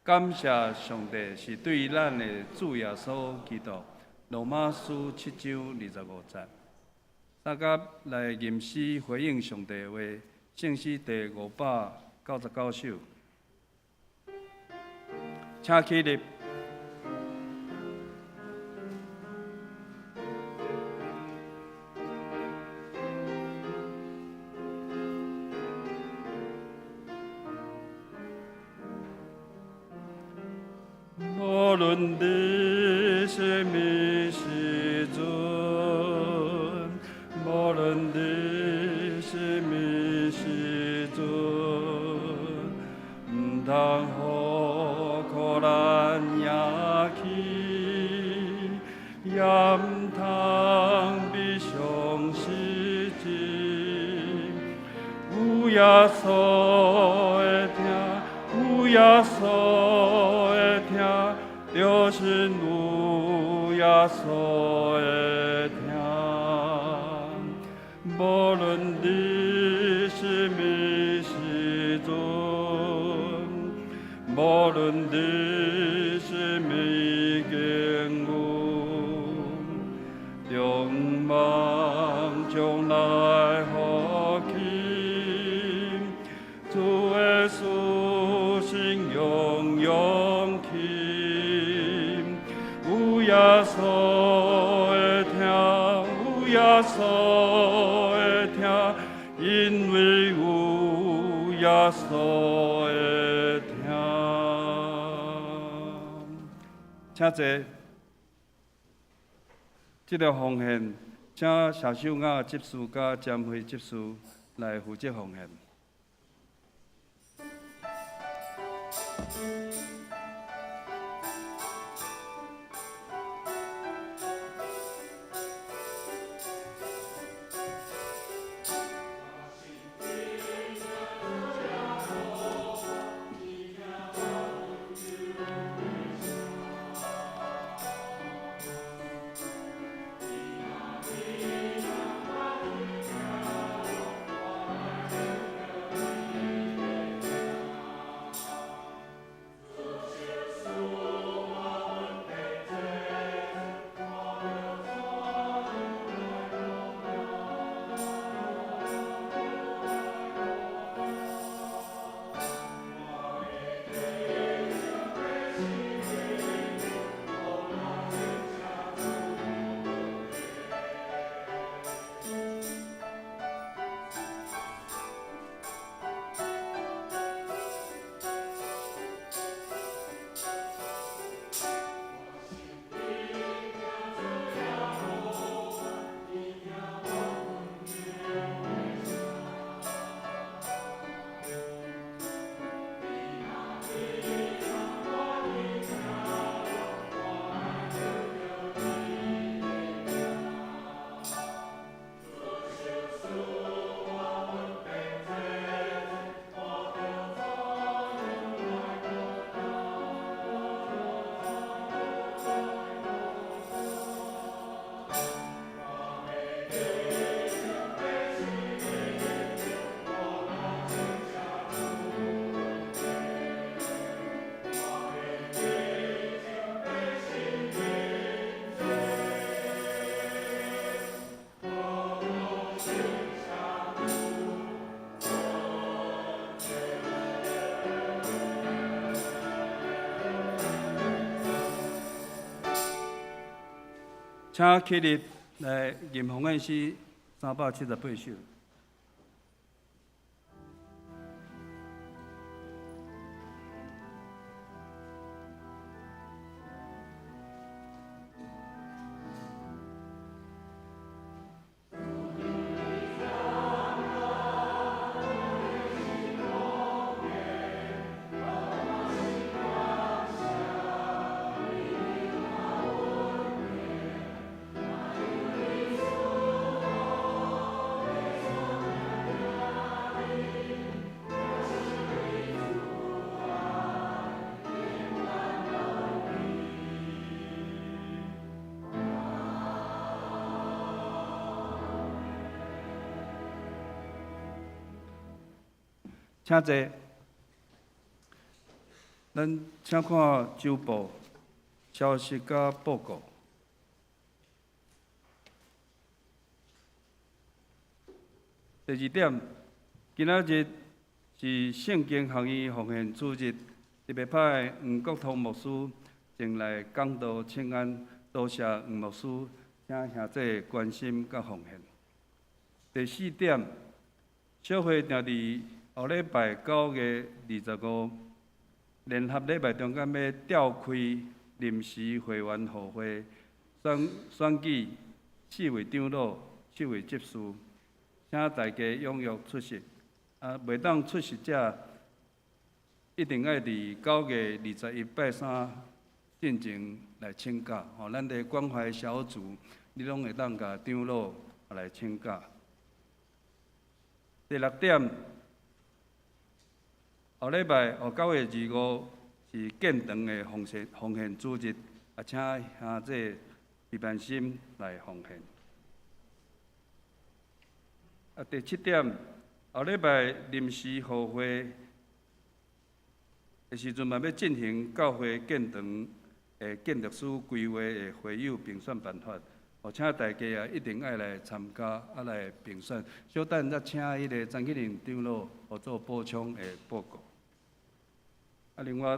感謝上帝是對咱的主耶穌基督。羅馬書7章25節。大家來吟詩回應上帝的話，聖詩第599首。請起立。無論佇啥物時陣，無論佇啥物時陣，毋通予苦難贏去，也毋通悲傷失志，有耶穌會聽，有耶穌會聽，著信有耶穌會聽。無論佇啥物時陣，無論佇啥物境遇，仰望將來福氣，主耶穌信仰勇氣，有耶穌會聽，有耶穌會聽，因為有耶穌會聽。請坐。這个奉獻，請謝秀雅執事佮詹惠執事來負責奉獻。請起立來吟奉獻詩378首。請坐。咱請看週報消息佮報告。第二點，今仔日是聖經學院奉獻主日，特別派黃國通牧師前來講道請安，多謝黃牧師，請兄弟關心佮奉獻。第四點，小會定佇後禮拜9月25，聯合禮拜中間欲召開臨時會員予會，選舉四位長老、七位執事，請大家踴躍出席。啊，袂當出席者，一定愛佇9月21拜三進前來請假。吼，咱的關懷小組，你攏會當共長老來請假。第六點，後禮拜哦，9月25是建堂的奉獻奉獻主日，啊，請兄弟徐萬心來奉獻。啊，第七點，後禮拜臨時予會的時陣嘛，欲進行教會建堂的建築師規劃的會友評選辦法，哦，請大家啊一定愛來參加，啊來評選。小等再請彼个張啟麟長老予做補充的報告。啊，另外，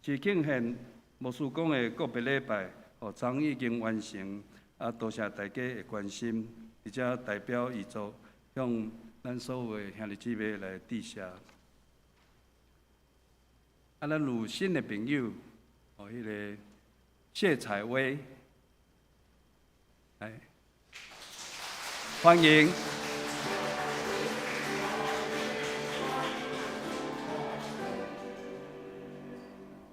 市慶縣牧師講的告別禮拜，哦，昨已經完成，啊，多謝大家的關心，而且代表遺族向咱所有的兄弟姊妹來致謝。啊，咱有新的朋友，哦，彼个謝彩薇，來，歡迎。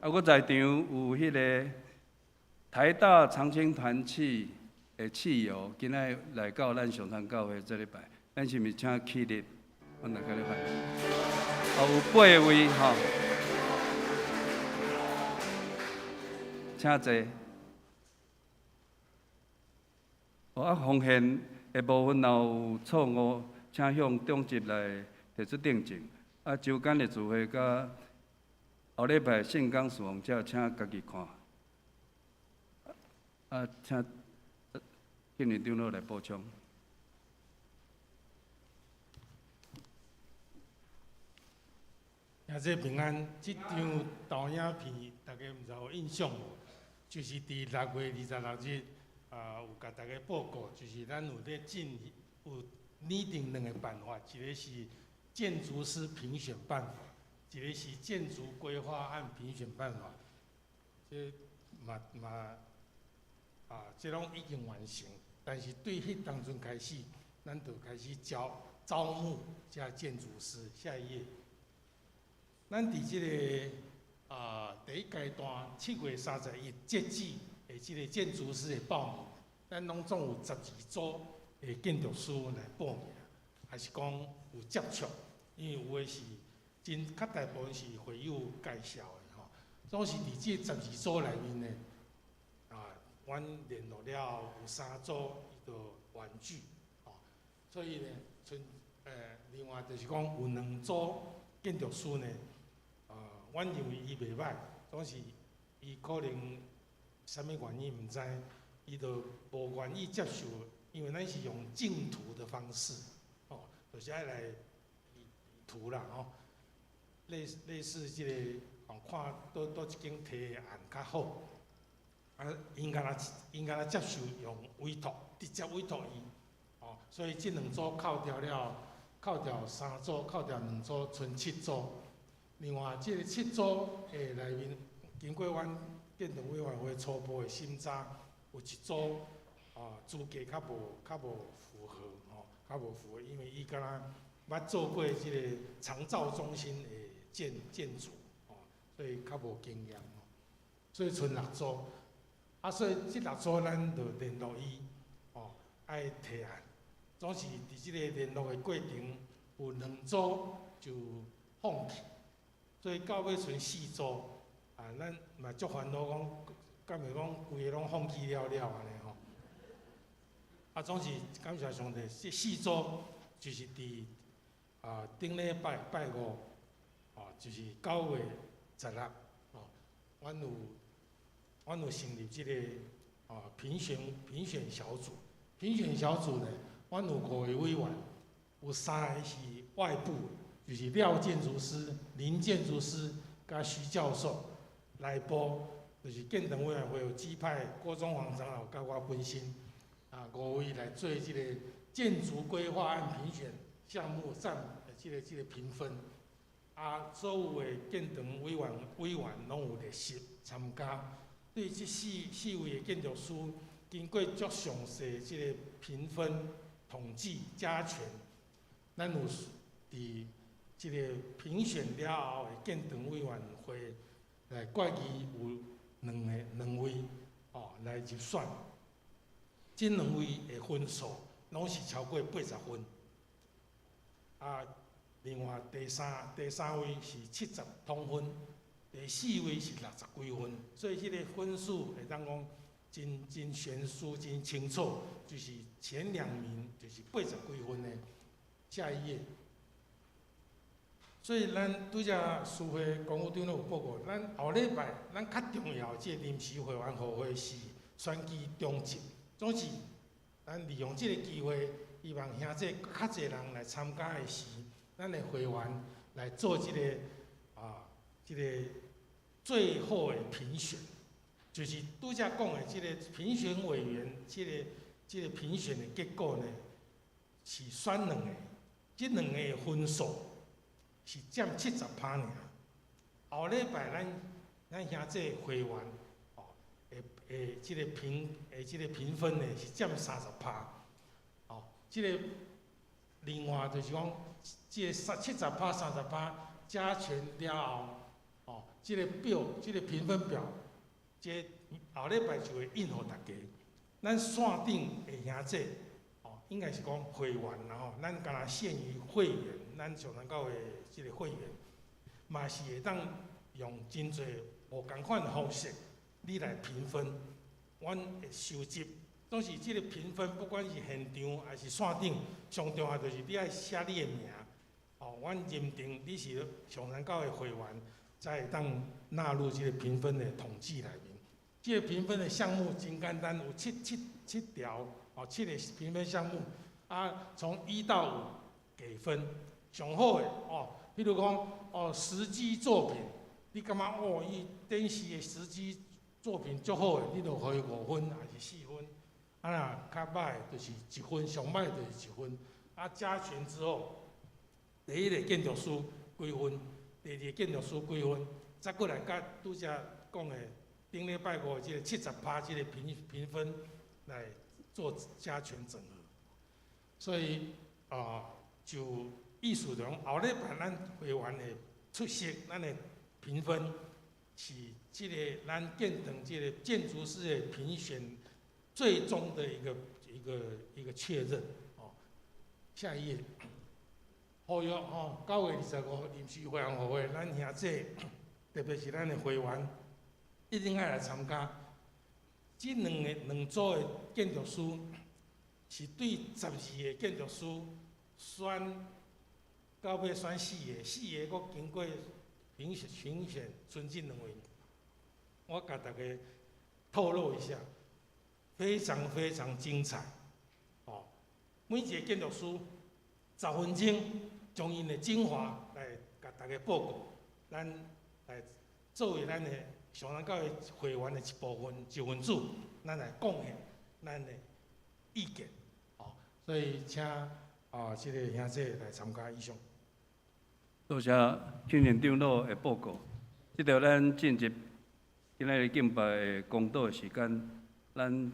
啊，我在場有彼个台大長青團契的契友，今仔來到咱上山教會做禮拜，咱是毋是請起立？阮來共你歡迎。哦，有八位吼，請坐。哦，啊，奉獻的部分若有錯誤，請向長執來提出訂正。啊，周間的聚會佮後禮拜聖工侍奉者，請家己看。啊，請慶林長老來補充。兄弟平安，這張投影片大家毋知有印象無？就是佇6月26日，啊，有共大家報告，就是咱有咧進行有擬定兩个辦法，一个是建築師評選辦法，一个是建築規劃案評選辦法。這嘛嘛啊，這攏已經完成，但是對彼當陣開始，咱就開始招招募這建築師。下一頁，咱佇這个啊第一階段7月31截止的這个建築師的報名，咱攏總有12組的建築師來報名，還是講有接觸，因為有的是真較大部分是會友介紹的吼，總是佇這十二組內面呢，啊，阮聯絡了後有三組伊就婉拒，吼，所以呢，賰另外就是講有兩組建築師呢，啊，阮認為伊袂䆀，總是伊可能啥物原因毋知，伊就無願意接受，因為咱是用競圖的方式，吼，就是愛來比圖啦，吼，類類似這個，哦，看佗佗一間提的案較好，啊，𪜶敢若𪜶敢若接受用委託，直接委託伊，哦，所以這兩組扣掉了，扣掉三組，扣掉兩組，賰七組。另外，這个七組的內面，經過阮建築委員會初步的審查，有一組啊資格較無較無符合吼，較無符合，因為伊敢若捌做過這个長照中心的建建築，吼，所以較無經驗，所以賰六組。啊，所以這六組咱就聯絡伊，吼，愛提案。總是佇這个聯絡的過程，有兩組就放棄，所以到尾賰四組，啊，咱嘛足煩惱講，敢會講規个攏放棄了了按呢吼。啊，總是感謝上帝，這四組就是佇啊頂禮拜拜五，哦，就是9月16，哦，阮有阮有成立這个啊評選評選小組，評選小組呢，阮有五个委員，有三个是外部，就是廖建築師、林建築師佮徐教授。內部就是建堂委員會有指派郭宗煌長老佮我本身，啊五位來做這個建築規劃案評選項目佔這个這个評分，啊所有的建堂委員委員攏有列席參加。對這四四位的建築師，經過足詳細這个評分統計加權，咱有佇這个評選了後的建堂委員會來決議有兩個兩位哦來入選，這兩位的分數攏是超過80分，啊，另外第三位是70通分，第四位是60幾分，所以這个分數會當講真真懸殊、真清楚，就是前兩名就是80幾分的。下一頁。所以咱拄才思慧公務長有報告，咱後禮拜咱較重要這个臨時會員予會是選舉中集，總是咱利用這个機會，希望兄弟較濟人來參加的時，咱的會員來做這个最後的評選，就是拄才講的這個評選委員，這個評選的結果呢，是選兩个，這兩个分數是佔70%爾。後禮拜咱兄弟會員哦，會這個評分呢是佔30%，哦，這个另外就是講，這个70%、30%加權了後，哦，這个表，這个評分表，這後禮拜就會印予大家。咱線頂的兄弟，哦，應該是講會員啦吼，咱敢若限於會員，咱上山教會這个會員，嘛是會當用真濟無仝款的方式，你來評分，阮會收集。總是這個評分，不管是現場還是線頂，上重要就是你愛寫你的名，哦，阮認定你是上山教會會員，才會當納入這个評分的統計內面。這个評分的項目真簡單，有七條，哦，七个評分項目，啊，從1到5給分，上好的哦，比如講哦，實際作品，你感覺哦，伊展示的實際作品足好的，你就予伊5分還是4分。啊若較歹就是1分，上歹就是1分。啊，加權之後，第一个建築師幾分，第二个建築師幾分，再過來佮拄才講的頂禮拜五這个70%這个評分來做加權整合。所以啊，就意思講，後禮拜咱會員的出席，咱的評分是這个咱建堂這个建築師的評選最終的一個確認哦。下一頁，呼籲吼，9月25臨時會員會，咱兄弟，特別是咱的會員，一定愛來參加。這兩組的建築師是對12个建築師選到尾選四个，四个閣經過評選，剩這兩位。我共大家透露一下。非常非常精彩，哦！每一个建築師10分鐘，將𪜶的精華來共大家報告，咱來作為咱的上山教會會員的一部分一份子，咱來貢獻咱的意見，哦！所以請啊，這个兄弟來參加以上。多謝慶年長老的報告。這就咱進入今仔日敬拜的講道時間，咱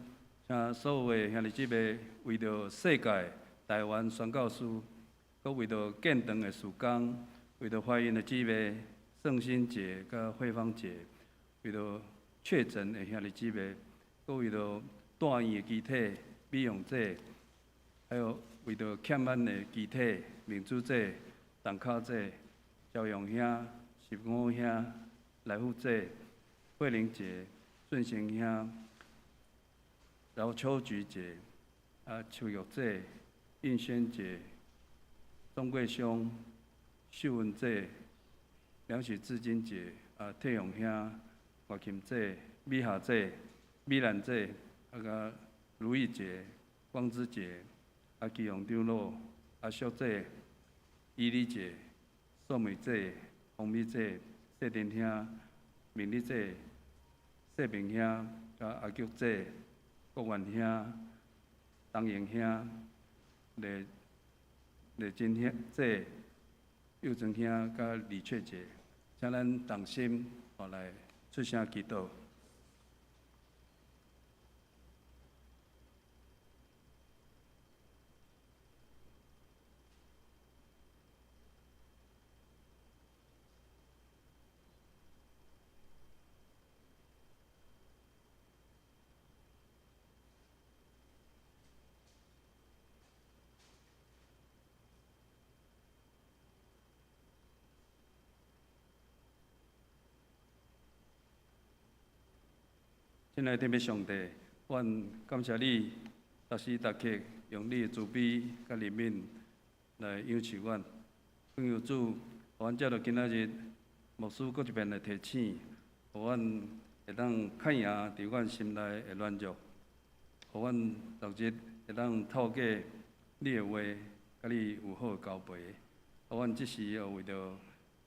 請所有的兄弟姊妹為著世界台灣宣教士，閣為著建堂的事工，為著懷孕的姊妹、聖心姐佮慧芳姐，為著確診的兄弟姊妹，閣為著住院的肢體、美容姐，還有為著欠咱的肢體、民主姐、陳卡姐、朝陽兄、十五兄、來福姐、慧玲姐、順成兄。然後秋菊姐、啊秋玉姐、應萱姐、鍾桂香、秀文姐、梁許志金姐、啊退勇兄、岳琴姐、美霞姐、美蘭姐、啊佮如意姐、光芝姐、啊基隆長老、阿淑姐、伊麗姐、素梅姐、洪美姐、謝田兄、明麗姐、謝明兄、佮阿菊姐。國元兄、東榮兄、李李真兄姐、幼珍兄佮李翠姐，請咱同心哦來出聲祈禱。親愛的天父上帝，阮感謝你，逐時逐刻用你的慈悲佮憐憫來養飼阮。懇求主，予阮藉著今仔日牧師閣一遍來提醒，予阮會當克贏佇阮心內的軟弱，予阮逐日會當透過你的話，佮你有好的交陪。予阮這時又為著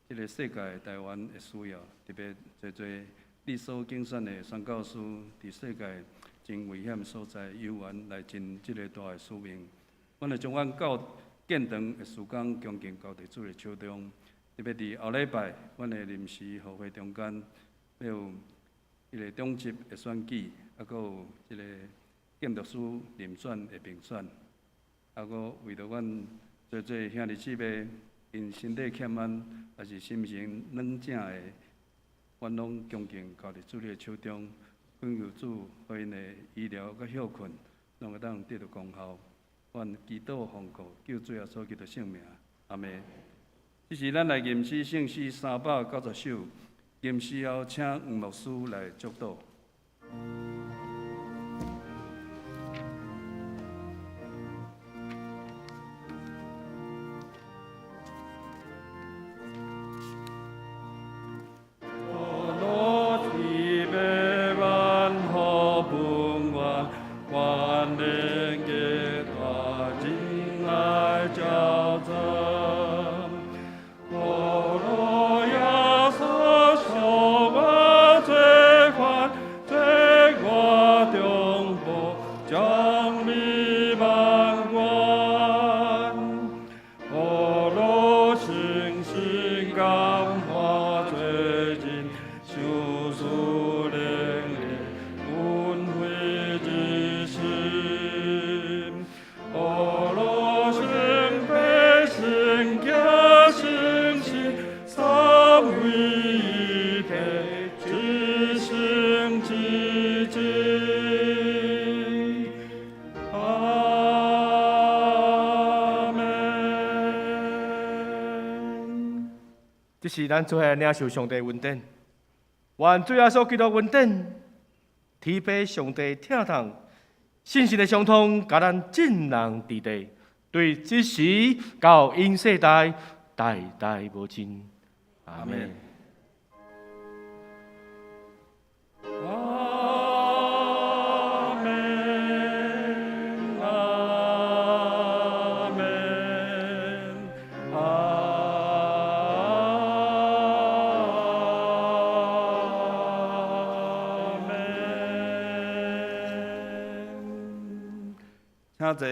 這个世界台灣的需要，特別濟濟你所揀選的宣教師，佇世界真危險所在，猶原來盡這个大的使命。阮會將阮到建堂的時間，恭敬交佇主的手中。特別佇後禮拜，阮的臨時聚會中間，欲有彼个長執的選舉，閣有這个建築師遴選的評選，閣為著阮濟濟兄弟姊妹，𪜶身體欠安，抑是心情軟靜的，阮攏恭敬交佇主你的手中，懇求主予𪜶的醫療佮歇睏，攏會當得著功效。阮祈禱奉告救主耶穌基督聖名，阿們。這時咱來吟詩聖詩390首，吟詩後請黃牧師來祝禱。這是咱做伙領受上帝恩典，願主耶穌基督恩典，天父上帝疼痛，聖神的相通，佮咱眾人佇地，對這時到永世代，代代無盡。阿們。阿們，阿們，阿們。請坐。